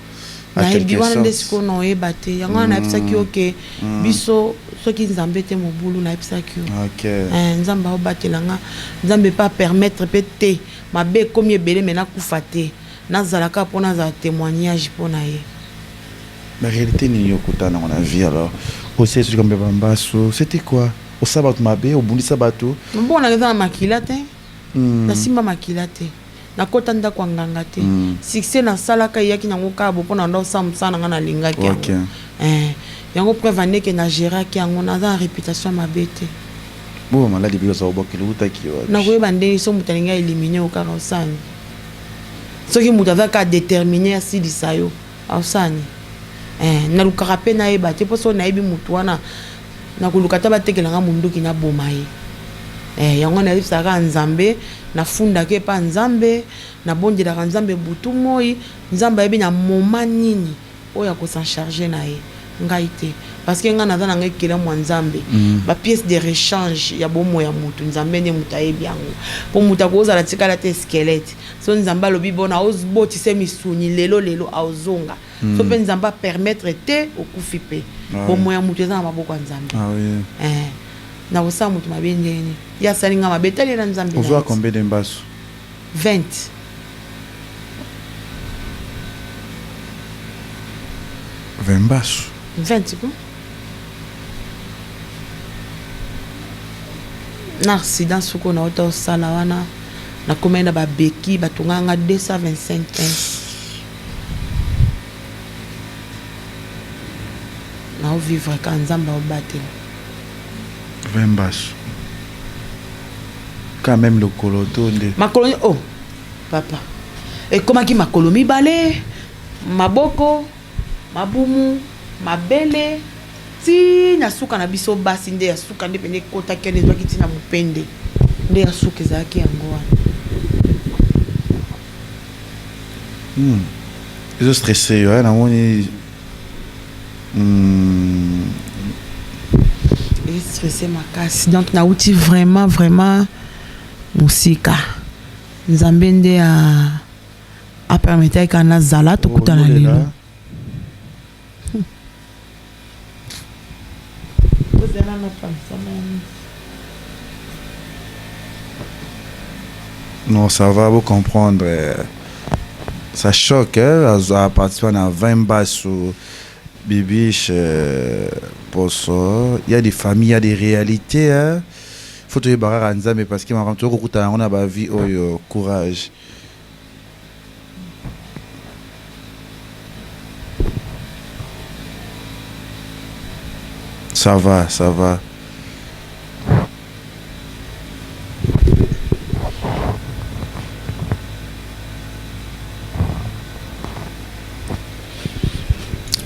Nayebi wana nde sikoyo na oyeba te. Yango wana nayebisaki yo ke biso soki Nzambe te, mobulu. Nayebisaki yo, Nzambe aobatela nga, Nzambe mpe apermettre mpe te mabe ekomi ebele, me nakufa te, nazala kaka mpo nazala témoignage mpo na ye. Mais réalité nini okutana nango na vie alors? Osali soki kambe bambaso, c'était quoi? Osala bato mabe, obundisa bato? Mbongo eza na makila te, nasimba makila te, nakɔta ndako ya nganga te. Succès nasalaka eyaki nango kaka bo mpo na nda osala mosala na nga, nalingaki yango. Yango preuve andeke nagéraki yango, naza na réputation mabe te. Bo maladi mpe oza obokeli utaki wapi? Nakoyeba ndenge so moto alingi aélimine yo kaka osani. Soki moto aza kaka déterminé asilisa yo, osani. Nalukaka mpe nayeba te, mpo soki nayebi motu wana, nakoluka ata batekelanga monduki, naboma ye. Yango nayebisaka kaka Nzambe, nafundaka epa Nzambe, nabondelaka Nzambe butu moi. Nzambe ayebi na moma nini oyo akosan charge na ye, ngai te, parce que ngai naza na ngai ekelamu ya Nzambe. Bapièce de rechange ya bomoi ya motu, Nzambe nde moto ayebi yango, mpo moto akozala tikala te squelette. So Nzambe alobi bona aozbotisa misuni lelo lelo, aozonga. So mpe Nzambe apermettre te, okufi mpe. Bomoi ya motu eza na maboko ya Nzambe. Ah oui. Nakosala moto mabe ndenge nini? Ye asali nga mabe, etali ye na Nzambe na Ozwa ye ti. combien de mbasu? 20. 20 mbasu? 20 ko. Na accident soko nauta osala wana, nakomaki na ba beki, batongaka nga 225 pins. Nao vivre kaka Nzambe aobatela. 20 mbasu. Quand même lokolo to nde. Makolo oh papa. Ekomaki makolo mibale, maboko, mabumu, mabele ti na suka na biso basi nde ya suka nde pende ekotaki wana ezwaki ti na mupende nde ya suka ezalaki yango wana. Ezo stresse yo hein namoni hum. Ezo stresse makasi donc nawuti vraiment vraiment musika Nzambe nde a a permettaki kaka nazala tokutana lelo. Ozela na panza nani. Non, ça va, vous comprendre. Ça choque, hein, à partir de 20 basses ou bibiche, poso. Il y a des familles, il y a des réalités, hein. Faut te barrer Nzambe parce que ma tu on a ba vie oyo courage. Ça va, ça va.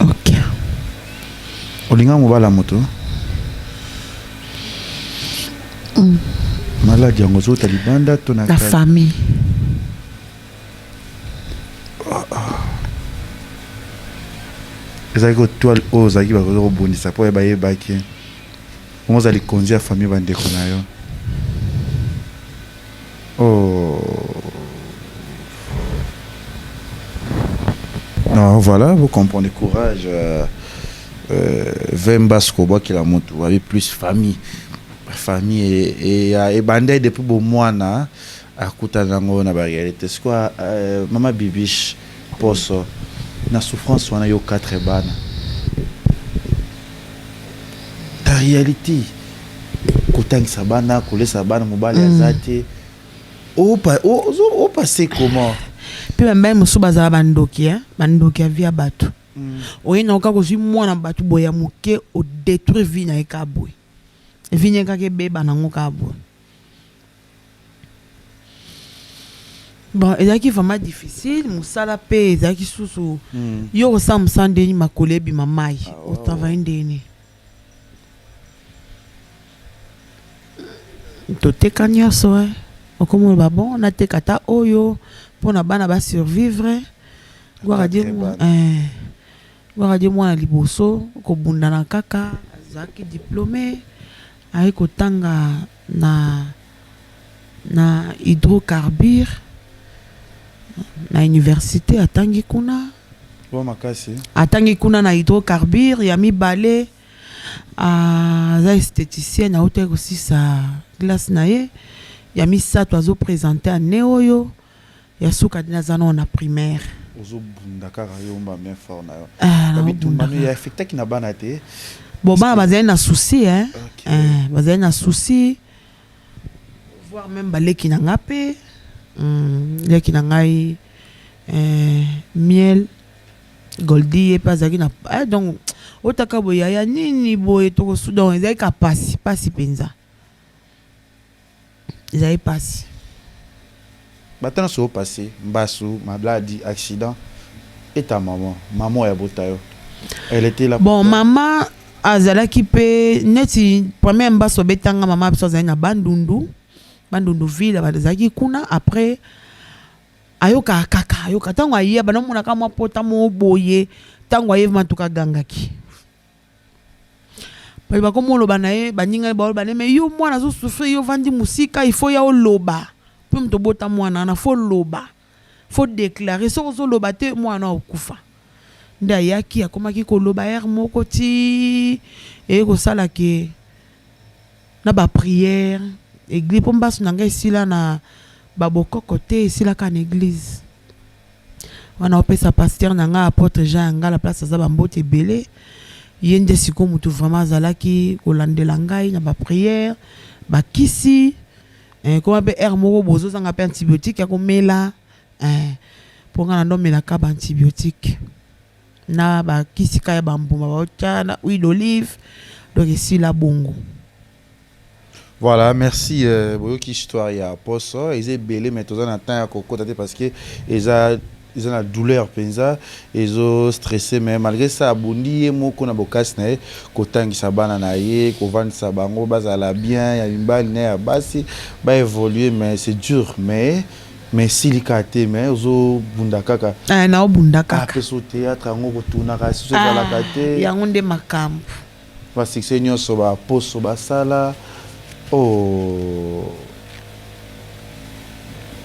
Ok. Olinga mobala moto? Maladi yango ozota libanda to na La famille. Ezalaki kotoile oyo ozalaki bakoki kobundisa mpo bayebaki bongo oza likonzi ya famille bandeko na yo. Oh. Non, voilà, vous comprenez courage. Vemba skobwakela moto wabi plus famille. Famille et ebandai depuis bomwana akutana nango na ba réalité. C'est quoi maman Bibiche poso na souffrance wana yo 4 bana. Ta réalité kotangisa bana, kolesa bana mobali aza te. O passé comment? Pe bambai mosusu bazala bandoki, hein? Bandoki ya vie ya bato. Oye na kaka ozwi mwana bato boye ya moke, o détruire vie na ye kaka boye. Vie na ye kaka ebeba nango kaka boye. Bon, ezalaki vraiment difficile, mosala pe ezalaki susu. Yo kosala mosala ndeni makolo ebima mai, o travailler ndeni. Toteka nyonso, eh. Okomona bon, nateka ta oyo mpona bana ba survivre. Gloire à Dieu, eh. Gloire à Dieu, mwana liboso kobundana kaka, azalaki diplômé, aye kotanga na hydrocarbure na université, atangi kuna. Wa makasi. Atangi kuna na hydrocarbure ya mibale, aza esthéticienne, autaki kosisa classe na ye. Ya misato azo présenter année oyo ya suka naza nano na primaire. Ozobunda kaka yo mba main fort na yo. Ah, Bitumba naobunda ya affectaki na bana te. Bon, bana bazali na souci, hein. Ok. Eh, bazali na souci, voire même baleki na nga mpe leki na ngai miel goldi ye mpe azalaki na donc otaka boye yaya nini boye tokosu, donc ezalaki ka pasi pasi mpenza, ezali pasi. Bato nyonso passé mbasu maladie accident et ta maman, maman ya bota yo, elle était là pour Bon, toi? Mama azalaki mpe neti première mbasu abetanga, mama biso azali na Bandundu, Bandundu ville, azalaki kuna. Après ayokaka kaka, ayoka ntango aye banamonaka mwa pota moko boye. Ntango aye vraiment tuka agangaki, bato bakomoloba na ye, baninga ye baloba na ye: "Mais yo mwana azosouffrir, yo ovandi mosika, il faut ya oloba mpe moto obota mwana wana, faut loba, faut déclarer, soki ozoloba te mwana okufa." Nde ayaki akomaki koloba ere moko ti eye kosala ke Na ba prière eglise po mbasu na ngai esila na ba bokoko te esila kaka na eglise. Wana opesa pasteur na ngai apotre Jean Yangala place aza ba mbote ebele. Ye nde sikoyo mutu vraiment azalaki kolandela ngai na ba prière, ba kisi eh, koma pe heure moko bozozanga pe antibiotique ya komela eh, po ngai na ndomelaka ba antibiotique. na ba kisi ka ya ba mbuma baotya na huile d'olive donc esila bongo. Voilà, merci euh, boyoki histoire ya poso eza ebele mais toza na temps ya kokota te parce que eza eza na douleur mpenza ezo stresse mais malgré ça abundi ye moko na bokasi na ye kotangisa bana na ye kovandisa bango bazala bien ya mibali na ya basi ba évoluer mais c'est dur mais Mais esili kaka te mais ozo bunda kaka. Eh nao bunda kaka. Ah peso theatre yango ko tournaka susu ezalaka te. Yango nde makambu. Ba succès nionso ba poso basala oh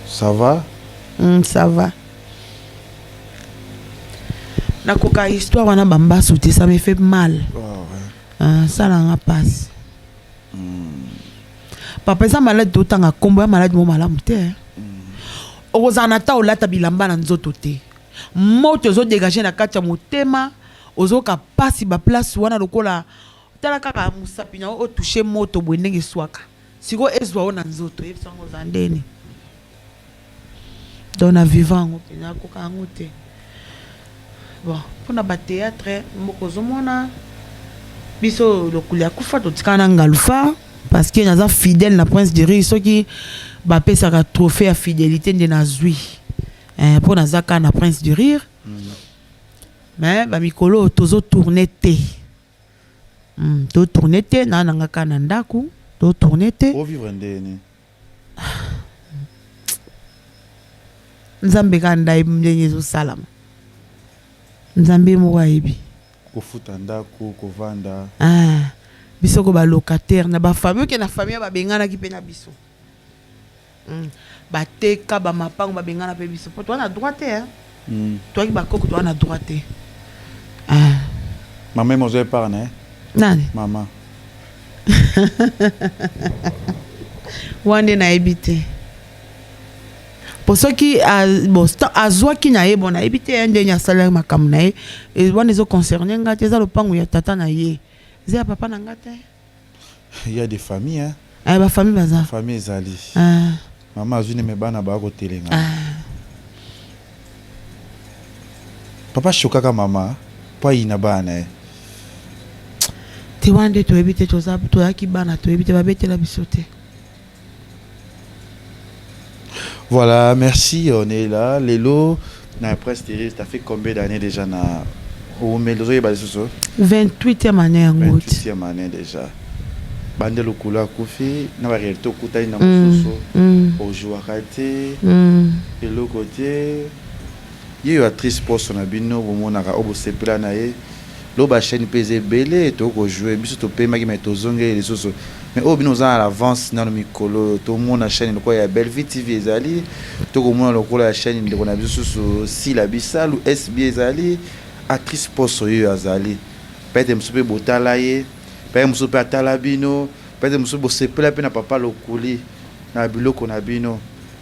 ça va? Hum ça va. Nakoka histoire wana ba mbasu te ça me fait mal. Oh, ouais. Ah, sala nga pasi. Papa eza malade totanga kombo ya malade mo malamu te. Okozala na ta olata bilamba na nzoto te. Moto ezo dégager na kati ya motema, ozoka pasi ba place wana lokola tala kaka musapi na yo o toucher moto boye ndenge eswaka. Sikoyo ezwa yo na nzoto yebisa ngo oza ndeni. Donc na vivant yango mpenza akoka yango te. Bon, mpona ba théâtre mboka ozomona biso lokuli akufa totikala na ngalufa parce que naza fidèle na Prince du Rire soki bapesaka trophée ya fidélité nde nazwi eh, mpo naza kaka na Prince du Rire mm. Mais bamikolo oyo tozo tourne te mm, to tourne te naa nanga kaka na ndako to tourne te. Ovivre ndeni? Nzambe kaka nde ayebi ndenge ezosalama. Nzambe ye moko ayebi. Kofuta ndako, kovanda. Ah, biso ko ba locataire na ba famille, oke na famille babenganaki mpe na biso. Mm. Bateka ba mapango babengana mpe biso. Po toza na droit te hein. Mm. Toyaki bakoko toza na droit te. Ah. Mama ye mozo epargne eh? Nani? Mama. Wana nde nayebi te. Po soki bon azwaki na ye bon nayebi te ndenge asalaki makambo na ye wana ezo concerne nga te eza lopango ya tata na ye eza ya papa na nga te. Il y a des familles hein. Eh, ba famille baza. Famille ezali. Eh. Mama azwi ne me bana ba kotelenga. Eh. Papa shokaka mama po ayina bana ye. Te wana nde toyebi te toza toyaki bana toyebi te babetela biso te. Voilà, merci, on est là. Lelo, na presse télé, ça fait combien d'années déjà na oumeli ozoyeba lisusu 28e année yango 28e année déjà bande lokolo akufi na baréalité okutani na mosusu mm, mm. ojouaka te mm. eloko te Ye oyo actrice poso na bino bomonaka oyo bosepela na ye loba chaine pe eza ebele tokoki ko jouer biso topemaki mais tozongeli lisusu mais oyo bino boza na l'avance nanu mikolo oyo tomona chaine lokola ya Bellevue TV ezali tokomona lokola ya chaine ndeko na biso susu Sila Bisalu SB ezali actrice poso ye oyo azali peut etre mosusu pe botala ye peut etre mosusu pe atala bino peut etre mosusu bosepela pe na papa Lokuli na biloko na bino.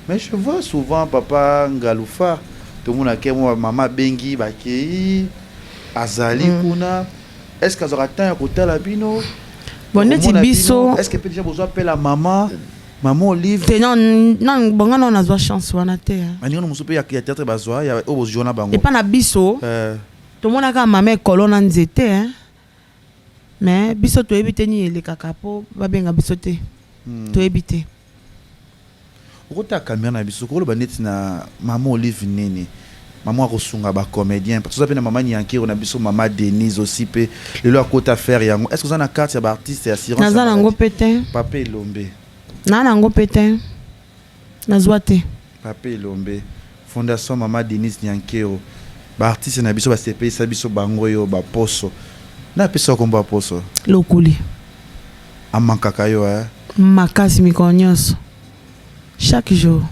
Mais je vois souvent papa Ngalufa tomona ke mwa mama abengi bakeyi azali mm. kuna est ce que azwaka temps ya kotala bino bon neti biso est ce que pe déjà bozwa appel ya mama mama Olive te non non bonga non nazwa chance wana te baninga no mosusu mpe ya théâtre bazwa ya oyo bozwa na bango epa na biso eh. tomonaka mama ekolo na nzete hein. Mais biso toyebi te nini elekaka po babenga biso te hmm. toyebi te Okotala camera na biso okoloba neti na mama Olive nini? Mama akosunga ba comediens toza pe na mama Nyankero na biso mama Denise aussi pe lelo akota faire yango est-ce que oza na carte ya ba artistes ya assurance Naza nango pe te. Papa Elombe. Na nango pe te. Nazwa te. Papa Elombe fondation mama Denise Nyankero ba artistes na biso basepelisa biso bango yo ba poso na pesa yo kombo ya poso? Lokuli. A manquaka yo eh. Makasi mikolo nionso chaque jour.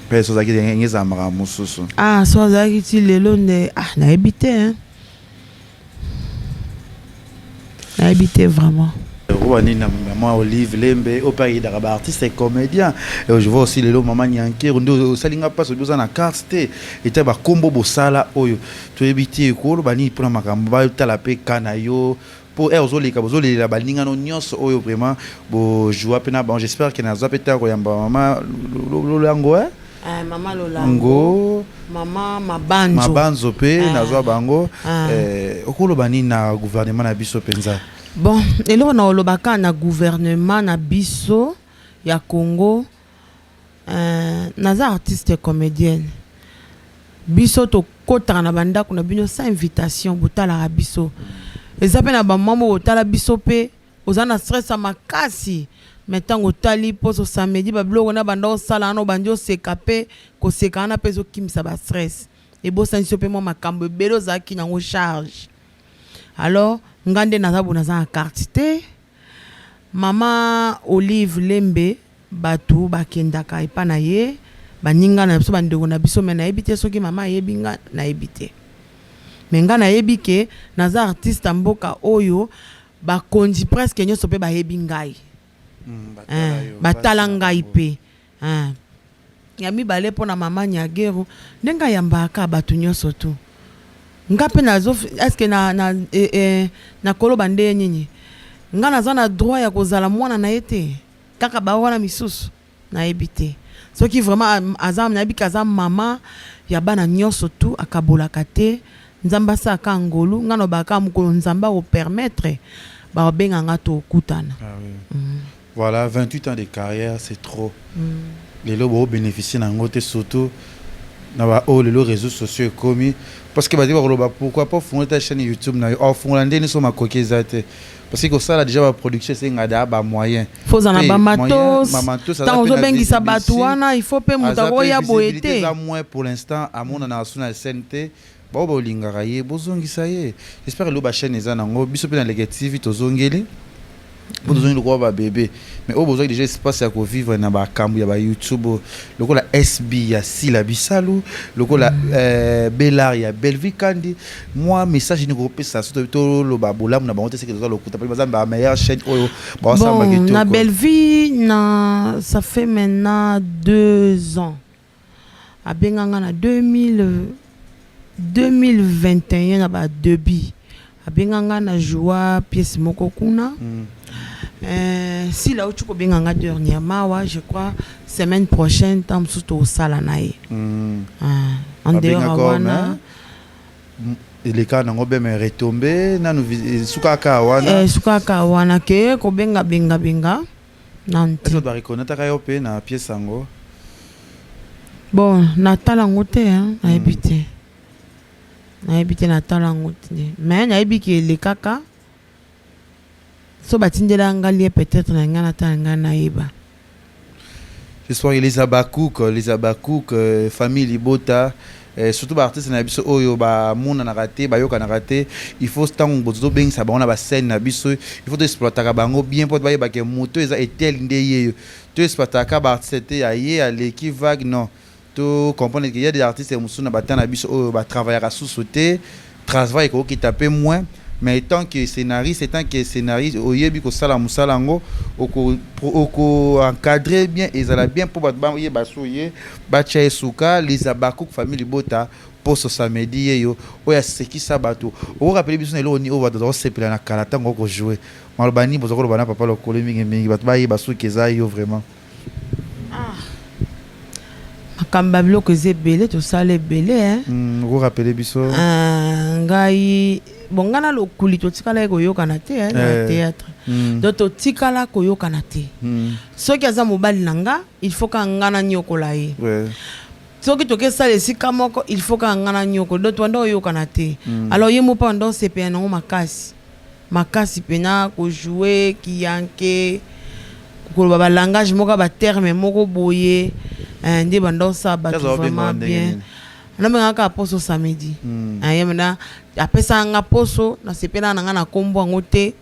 Pe soki ozalaki ndenge ezala makambo mosusu. Ah soki azalaki ti lelo nde ah nayebi te hein. Nayebi te vraiment. Oyo nini na maman Olive Lembe oyo pe ayedaka ba artistes et comediens. Et je vois aussi lelo maman Nyankeru nde osali nga passe oza na carte te eta ba kombo bosala oyo toyebi te koloba nini mpona makambo batala pe ka na yo po heure ozoleka bozolelela baninga no nyonso oyo vraiment bojoua pe na bango. J'espère que nazwa pe ntango koyamba mama Lolango eh? Eh, mama Lolango, mama Mabanzo, Mabanzo pe nazwa bango. Eh, okoloba nini na gouvernement na biso mpenza? Bon, eloko na olobaka na gouvernement na biso ya Congo, naza artiste comédienne. Biso tokotaka na bandako na bino sans invitation, botalaka biso. Eza pe na bamama botala biso pe oza na stress ya makasi, mais ntango otali poso samedi babiloko na banda osala wana, obandi oseka pe koseka wana pe ezokimisa ba stress, ebosanisi yo pe mwa makambo ebele ozalaki nango charge. Alors nga nde naza bo naza na carte te. Mama Olive Lembe bato bakendaka epa na ye, baninga na biso, bandeko na biso, mais nayebi te soki mama ayebi nga, nayebi te. Mais nga nayebi ke naza artiste ya mboka oyo bakonzi presque nyonso pe bayebi ngai. Batala ngai pe. Ya mibale mpo na mama Nyageru, ndenge ayambaka bato nyonso tu. Nga mpe nazo est-ce que na na eh, eh, nakoloba nde nini? Nga naza na droit ya kozala mwana na ye te, kaka ba wana misusu nayebi te. Soki vraiment aza, nayebi ke aza mama ya bana nyonso tu, akabolaka te. Nzambe asalaka ngolu, nga nalobaka kaka mokolo Nzambe ako permettre bakobenga nga tokutana. Ah oui. Voilà, 28 ans de carrière, c'est trop. Lelo bo bénéficier na ngote surtout na ba oyo lelo réseaux sociaux ekomi parce que bato bakoloba pourquoi pas ofungola ta chaîne YouTube na yo, ofungola nde nyonso makoki eza te parce que kosala déjà ba production esenga da ba moyen. Faut ozala na bamatos, ntango ozobengisa bato wana il faut mpe moto akoya boye te. Eza moins pour l'instant amonana asu na scène te. Baoyo bolingaka ye bozongisa ye. J'espère lelo ba chaîne eza nango biso pe na Leke TV tozongeli po tozongi lokola ba bebe mais oyo bozwaki déjà espace ya kovivre na bakambo ya ba YouTube oyo lokola SB ya Sila Bisalu lokola Belar ya Bellevue Kandi mwa message nini kopesa so toloba bolamu na bango te seke toza lokuta mpe baza ba meilleure chaîne oyo baosamba Bon, kitoko. na Bellevue na ça fait maintenant 2 ans. Abenga nga na 2000, 2021 na ba debut. Abenga nga na joua pièce moko kuna. Sila auti kobenga nga dernièrement wa, je crois semaine prochaine ntango mosusu tokosala na ye. En dehors wana eleka nango be mais retombe nanu sukaka wana. Sukaka wana ke kobenga benga benga. Nanu te. Est-ce que ba reconnaîtraka yo pe na pièce yango? Bon, natala yango te, hein, nayebi te. Nayebi te, natala yango te. Mais nayebi ke elekaka. So batindela nga lien peut-être na nga natala nga nayeba. J'espère que les Habacuc, les Habacuc, famille Libota, surtout ba artistes na biso oyo ba monanaka te, ba yokanaka te, il faut tango bozo bengisa bango na ba scène na biso, il faut to exploitaka bango bien po bayeba ke moto eza etel nde yeyo. To exploitaka ba artistes te ya ye aleki vague non. To comprendre que y a des artistes mosusu na ba temps na biso oyo ba travaillaka susu te, travail ekokita pe moins. Mais tant que scénariste, tant que scénariste, oyebi kosala mosala yango, oko encadrer bien, ezala bien po bato bayeba so ye, batia ye suka, les Habacuc famille Libota, poso samedi yeyo, oyo asekisa bato. Okorappeler biso na eloko nini oyo bato bazakosepela na kala ntango okojouer? Maloba nini boza koloba na papa lokolo mingi mingi, bato bayeba soki eza yo vraiment. Makambo ya biloko eza ebele, tosala ebele, hein. Okorappeler biso? Ngai bon, ngai na lokuli totikala ye koyokana te, hein, na théâtre. Donc totikala koyokana te. Soki aza mobali na nga, il faut ka nga na nyokola ye. Soki tokesala esika moko, il faut ka nga na nyokola. Donc tobanda koyokana te. Alors ye moko mpe anda osepela nango makasi. Makasi pena kojouer kiyanke, koloba ba langage moko ba terme moko boye, nde banda osala bato vraiment bien. Nabengaka kaka poso samedi. Ye mena apesaka nga poso, nasepelaka na nga na kombo yango te.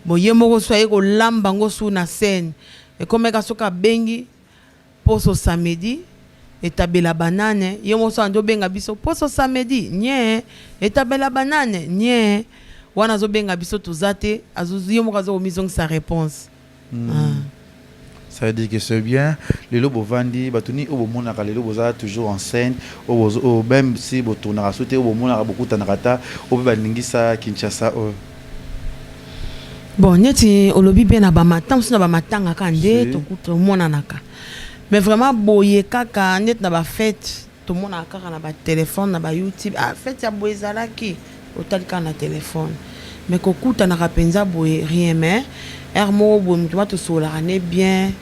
Bon, ye moko so aye kolamba yango su na scène. Ekomeka soki abengi poso samedi etabela banane, ye moko so andi obenga biso poso samedi nye etabela banane nye. Wana azobenga biso toza te, ye moko azokomizongisa réponse. Ça veut dire que c'est bien. Lelo bovandi, bato ni oyo bomonaka lelo boza toujours en scène, oyo même si botournaka so te, oyo bomonaka bokutanaka ta, oyo mpe balingisa Kinshasa oyo. Bon, neti olobi bien, na bamatanga mosusu, na bamatanga kaka nde tomonanaka, mais vraiment boye kaka neti na bafête, tomonaka kaka na batelefone, na baYouTube. Ah, fête ya boye ezalaki, otali kaka na telefone, mais kokutanaka mpenza boye, rien. Mais heure moko boye, moto ma tosololaka ne bien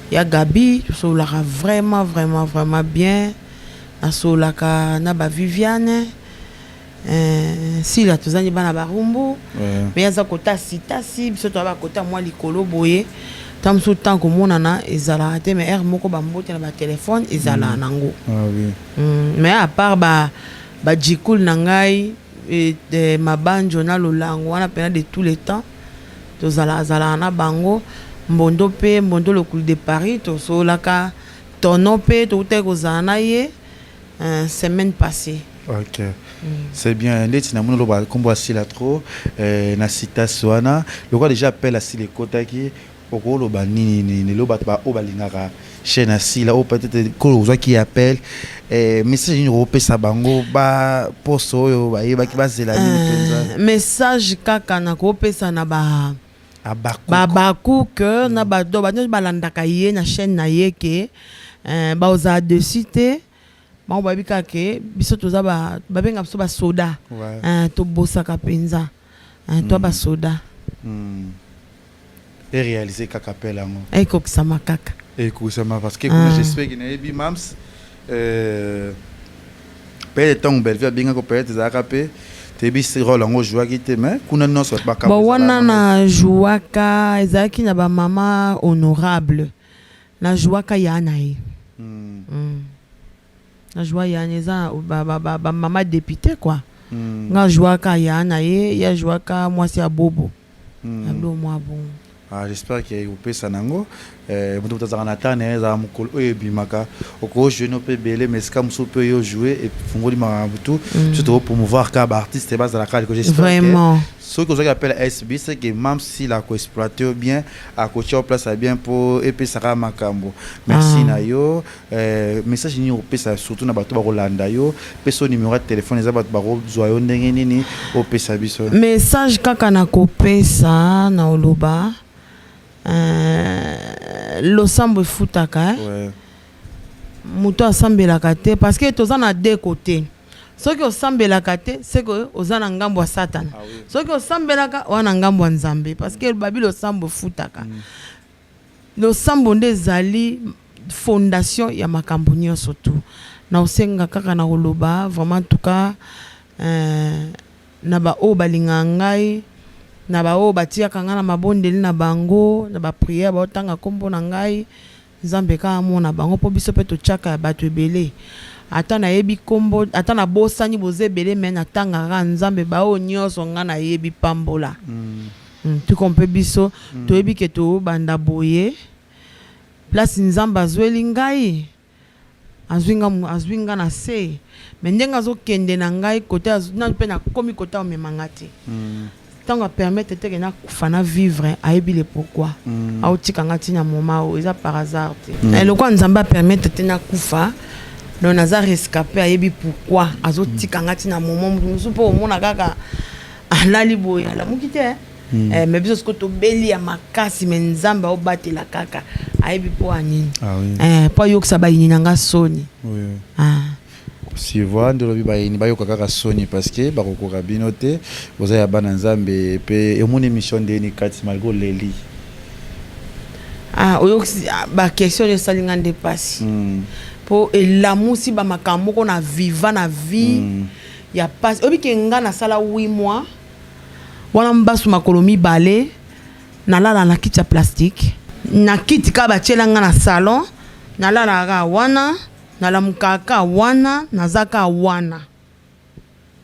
ya Gabi, tosololaka vraiment, vraiment, vraiment bien. Nasololaka na baViviane, Sila, tozali bana Barumbu. Mais aza kota sitasi, biso toza bakota mwa likolo boye. Ta mosusu ntango komonana ezalaka te, mais heure moko bambote na batelefone ezalaka nango. Ah oui. Mais à part ba bajikul na ngai, mabanjo na lolango wana mpena de tous les temps tozalaka azalaka na bango. Mbondo mpe, Mbondo Lokulu de Paris, tosololaka. Tono mpe tokutaki kozala na ye semaine passée. Ok, c'est bien. Ndeti namoni oloba nkombo asila trop na citas wana, lokola déjà appel asila ekotaki, okoloba nini nini lelo bato oyo balingaka chaîne asila, oyo peut-être kolo ozwaki appel, message nini okopesa bango baposo oyo bayebaki bazela nini mpenza? Message kaka nakopesa na ba Abaku. Babakuke na bato bato nyonso balandaka ye na chaîne na ye, ke bazala dessus te. Bango bayebi kaka ke biso toza babenga biso basoda. Tobosaka mpenza, toa basoda. Eréaliser kaka appel yango. Ekokisama kaka. Ekokisama, parce que kuna j'espère que nayebi mams, peut-être ntango Bellevue abengaki, peut-être ezalaka mpe toyebi rôle yango ojouaki te, mais kuna nyonso bato bakamba. Bon, wana na jouaka, ezalaki na bamama honorable, na jouaka ya na ye. Na joua ya na eza bamama député quoi. Nga jouaka ya na ye, ye ajouaka mwasi ya bobo ya bilo mwa bongo. Ah, j'espère que opesa nango moto moto azalaka na temps na ye, ezalaka mokolo oyo ebimaka, okojouer no mpe ebele, mais esika mosusu mpe oyo ojoue efungoli makambo tu. Biso tokopromouvoir kaka baartiste bazalaka liko. J'espère que Vraiment. soki ozwaki appel ya SB, c'est que mam sila akoexploite yo bien, akotia yo place ya bien mpo epesaka makambo. Merci na yo. Message nini opesa surtout na bato bakolanda yo? Pesa yo numéro ya telefone, eza bato bakozwa yo ndenge nini, opesa biso. Message kaka na kopesa na oloba, losambo efutaka, eh? Moto asambelaka te, parce que toza na deux côtés. Soki osambelaka te, c'est que oza na ngambo ya Satana. Ah oui. Soki osambelaka, oza na ngambo ya Nzambe, parce que babi losambo efutaka. Losambo nde ezali fondation ya makambo nyonso tu. Na osenga kaka na koloba vraiment, en tout cas, na baoyo balingaka ngai, na baoyo batiaka ngai na mabondeli na bango, na baprière, baotanga nkombo na ngai, Nzambe kaka amona bango, mpo biso mpe totiaka ya bato ebele. Ata nayebi nkombo, ata nabosani, boza ebele, me natangaka kaka Nzambe baoyo nyonso ngai nayebi, pambola. Tuko mpe biso toyebi ke tobanda boye, place Nzambe azweli ngai, azwi nga, azwi nga na se, me ndenge azokende na ngai kote nanu mpe nakomi kote amema nga te. Ntango apermettre te ke nakufa na vivre, ayebi le pourquoi. Aotika nga ntina moma oyo eza par hasard te. Lokola Nzambe apermettre te nakufa, donc naza rescapé, ayebi pourquoi azotika nga ntina moma. Moto mosusu mpo omona kaka alali boye, alamuki te. Mais biso sikoyo tobeli ya makasi, me Nzambe aobatela kaka, ayebi mpo anini. Ah oui. Mpo ayokisa bayini na nga soni. Oui. Ah. Suivant nde olobi, bayini bayoka kaka soni, parce que bakokoka bino te, boza ya bana Nzambe. Mpe omoni émission ndeni kati malgré oleli. Ah, oyokisi, ah, baquestion oyo esali nga nde mpasi, mpo elamusi bamakambo moko na viva na vie ya pasi. Oyebi ke nga nasala 8 mois wana mbasu makolo mibale, nalala na kiti ya plastique, na kiti kaka batiela nga na salon, nalalaka kaka wana, nalamukaka kaka wana, naza kaka wana,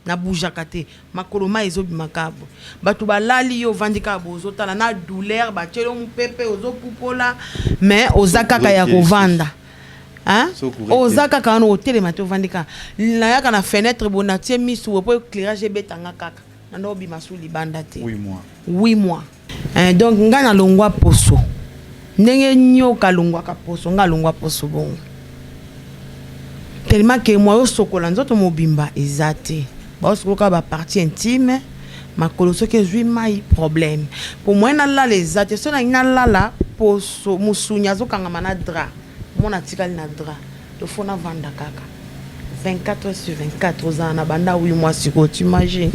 nabougeaka te, makolo mai ezobima kaka boye. Bato balali, yo ovandi kaka boye, ozotala na douleur, batieli yo mopepe, ozopupola, mais oza kaka ya kovanda. Hein? Oza kaka wana, otelema te, ovandi kaka. Nayaka na fenêtre boye, natie misu boye mpo éclairage ebetanga kaka. Nanda obima su libanda te. 8 mois. 8 mois. Eh, donc nga nalongwa poso ndenge nyoka alongwaka poso, nga alongwa poso bongo tellement que moyen osokola nzoto mobimba eza te. Baosokola kaka bapartie intime, makolo soki ezwi mai, problème. Po moyen nalala eza te. Soki nalingi nalala, poso mosuni azokangama na drap, mona atikali na drap. To faut navanda kaka 24 heures sur 24, ozala na banda 8 mois. Sikoyo t'imagine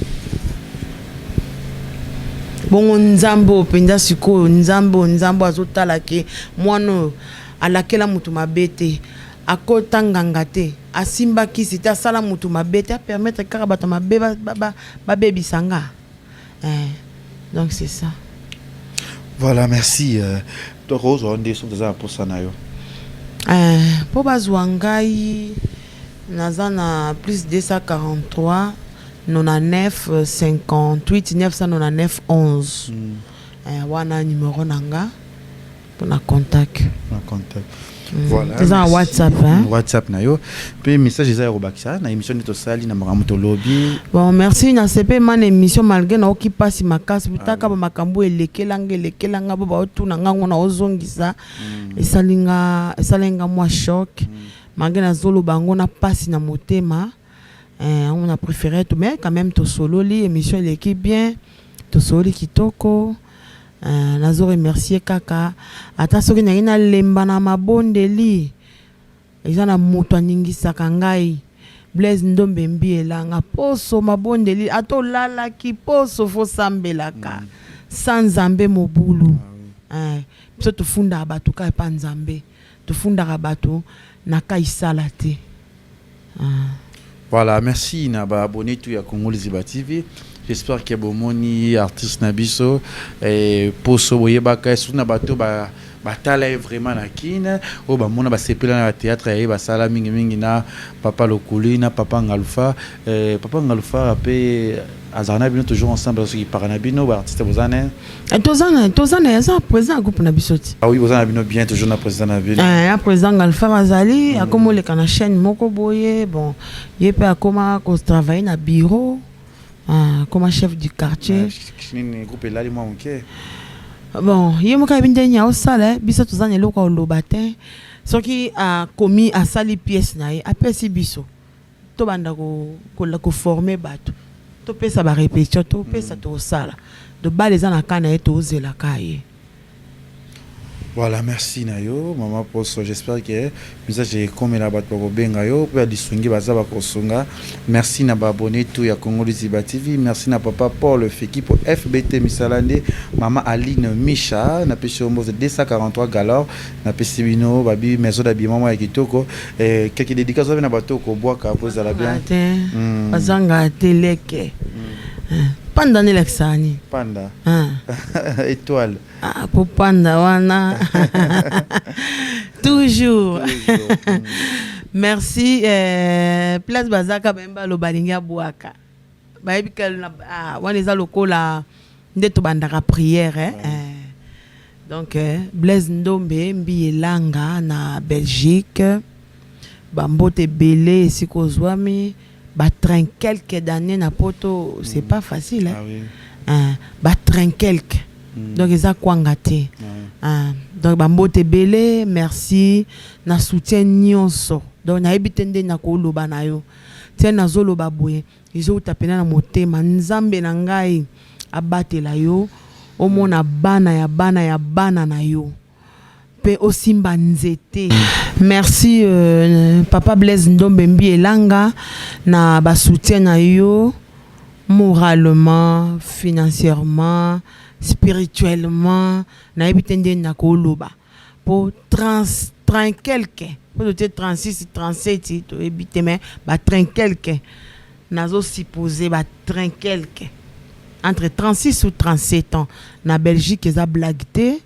bongo Nzambe oyo mpenza. Sikoyo Nzambe oyo, Nzambe oyo azotala ke mwana oyo alakela moto mabe te, akota nganga te, asimba kisi te, asala moto mabe te, apermettre kaka bato mabe babebisa nga. Eh, donc c'est ça. Voilà, merci. Tokozwa nde soki toza na posa na yo? Eh, mpo bazwa ngai, naza na plus 243 99 58 999 11. Eh, wana numéro na nga mpona contact. Na contact. Voilà. Eza na WhatsApp, hein? WhatsApp na yo. Mpe message eza ya kobakisa na émission nde tosali na makambo tolobi? Bon, merci. Nasepe ma na émission malgré naoki mpasi makasi butaka bamakambo elekelanga elekelanga bo baotuna ngango na ozongisa. Esalinga, esalinga mwa choc malgré nazoloba yango na mpasi na motema. Yango na préféré to, mais quand même tosololi, émission eleki bien, tosololi kitoko. Nazo remercier kaka. Ata soki nangi nalemba na mabondeli, eza na moto aningisaka ngai, Blaise Ndombe Mbi Elanga. Poso mabondeli, ata olalaki poso, fosambelaka. Sa Nzambe mobulu. Biso tofundaka bato kaka epa Nzambe, tofundaka bato na ka isala te. Voilà, merci na ba abonné tout ya Congo Liziba TV. J'espère que bomoni artiste na biso et poso boyebaka, surtout na bato ba batala ye vraiment na Kine, oyo bamona, basepela na théâtre ya ye basala mingimingi na papa Lokuli na papa Ngalufa. Papa Ngalufa mpe azala na bino toujours ensemble, soki paka na bino baartiste boza na Toza na aza président ya groupe na biso ti. Ah oui, boza na bino bien toujours na président na bino. Ya président Ngalfar azali, akoma oleka na chaîne moko boye. Bon, ye mpe akoma kotravaille na bureau, akoma chef du quartier. Nini, groupe elali mwa moke. Bon, ye moko ayebi ndenge aosala. Biso toza na eloko ya koloba te. Soki akomi, asali pièce na ye, apesi biso, tobanda koforme bato, topesa barépétition, topesa, tosala. Donc bale eza na ka na ye, tozelaka ye. Voilà, merci na yo mama Poso. J'espère que message ekomela bato bakobenga yo mpe ya lisungi baza bakosunga. Merci na baabonné tout ya Congo Liziba TV. Merci na papa Paul Feki po FBT misala nde mama Aline Misha, napesi yo mbote. 243 galor, napesi bino babi maison d'habillement moko ya kitoko. Quelques dédicaces oza na bato kobwaka po ezala bien? Te, bazanga te. Leke panda nde elakisaka nini? Panda étoile. Ah, po panda wana toujours. Merci. Place bazaka, bayemba baloba alingi abwaka, bayebi ka ah, wana eza lokola nde tobandaka prière, eh? Donc Blaise Ndombe Mbi Elanga na Belgique, bambote ebele esika ozwami. Batrain quelque d'années na poto, c'est pas facile, hein? Ah, oui. Batrain quelque, donc eza kwanga te. Donc bambote ebele, merci na soutien nyonso. Donc nayebi te nde nakoloba na yo tia, nazoloba boye, ezouta mpena na motema. Nzambe na ngai abatela yo, omona bana ya bana ya bana na yo mpe osimba nzete. Merci, papa Blaise Ndombe Mbi Elanga, na basoutien na yo moralement, financièrement, spirituellement. Nayebi te nde nakoloba po 30 quelque, po totie 36, 37, toyebi te, mais ba 30 quelque, nazosupposer ba 30 quelque, entre 36 ou 37 ans na Belgique, eza blague te.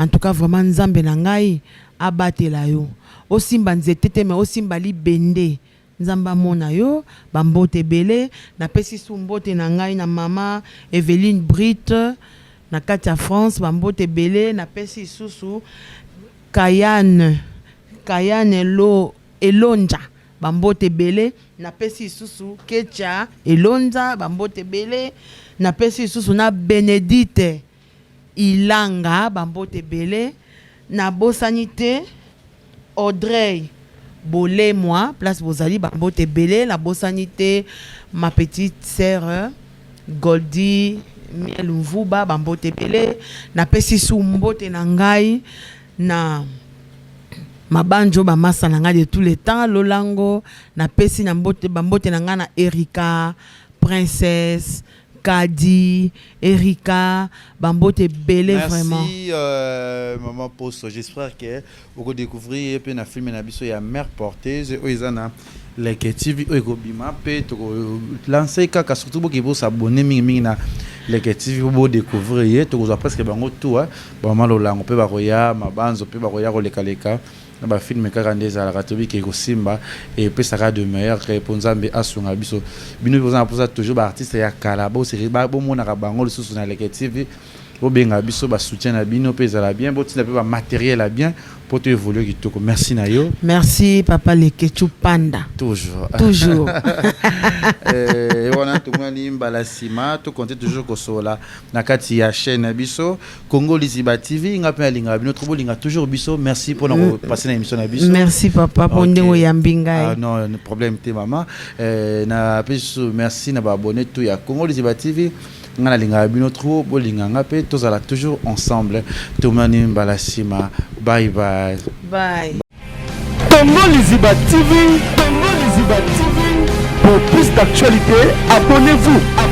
En tout cas vraiment, Nzambe na ngai abatela yo, osimba nzete te, mais osimba libende. Nzambe amona yo. Bambote ebele napesi su, mbote na ngai na mama Eveline Brite na kati ya France. Bambote ebele napesi lisusu Kayane, Kayane Elonja. Bambote ebele napesi lisusu Ketcha Elonza, bambote ebele napesi lisusu na Benedite Ilanga, bambote ebele nabosani te Audrey Bolemwa place bozali, bambote ebele nabosani te ma petite sœur Goldie Miel Mvuba, bambote ebele napesi su mbote na ngai na mabanjo bamasa na ngai de tous les temps lolango napesi na mbote bambote na ngai na Erika Princesse Kadi Erika bambote ebele vraiment. Merci maman Poso, j'espère que oko découvrir ye pe na film na biso ya mère porteuse oyo eza na Leke TV oyo ekobima pe toko lancer kaka surtout boke bo s'abonner mingi mingi na Leke TV po bo découvrir ye tokozwa presque bango tout hein ba maman Lolango pe bakoya mabanzo pe bakoya koleka leka na ba film kaka nde ezalaka toyebi ke ekosimba epesaka de meilleur ke po Nzambe asunga biso bino pe boza na posa toujours ba artistes ya kala bo bomonaka bango lisusu na Leke TV Bobenga biso ba soutien na bino pe ezala bien botinda pe ba materiel ya bien po to evoluer kitoko merci na yo. Merci papa leketchou panda. Toujours. Toujours. Eh, wana tomonani mbala sima to compter toujours kosolola na kati ya chaîne na biso Congo Liziba TV nga pe alingaka bino trop bolinga toujours biso merci pona ko passer na émission na biso. Merci papa po ndenge oyambi ngai. Ah non problème te maman. Eh, na pesi merci na ba abonnés tout ya Congo Liziba TV. Nga nalingaka bino trop bolinga nga pe tozala toujours ensemble tomani mbala sima bye bye. Bye. Congo Liziba TV, Congo Liziba TV, pour plus d'actualités, abonnez-vous.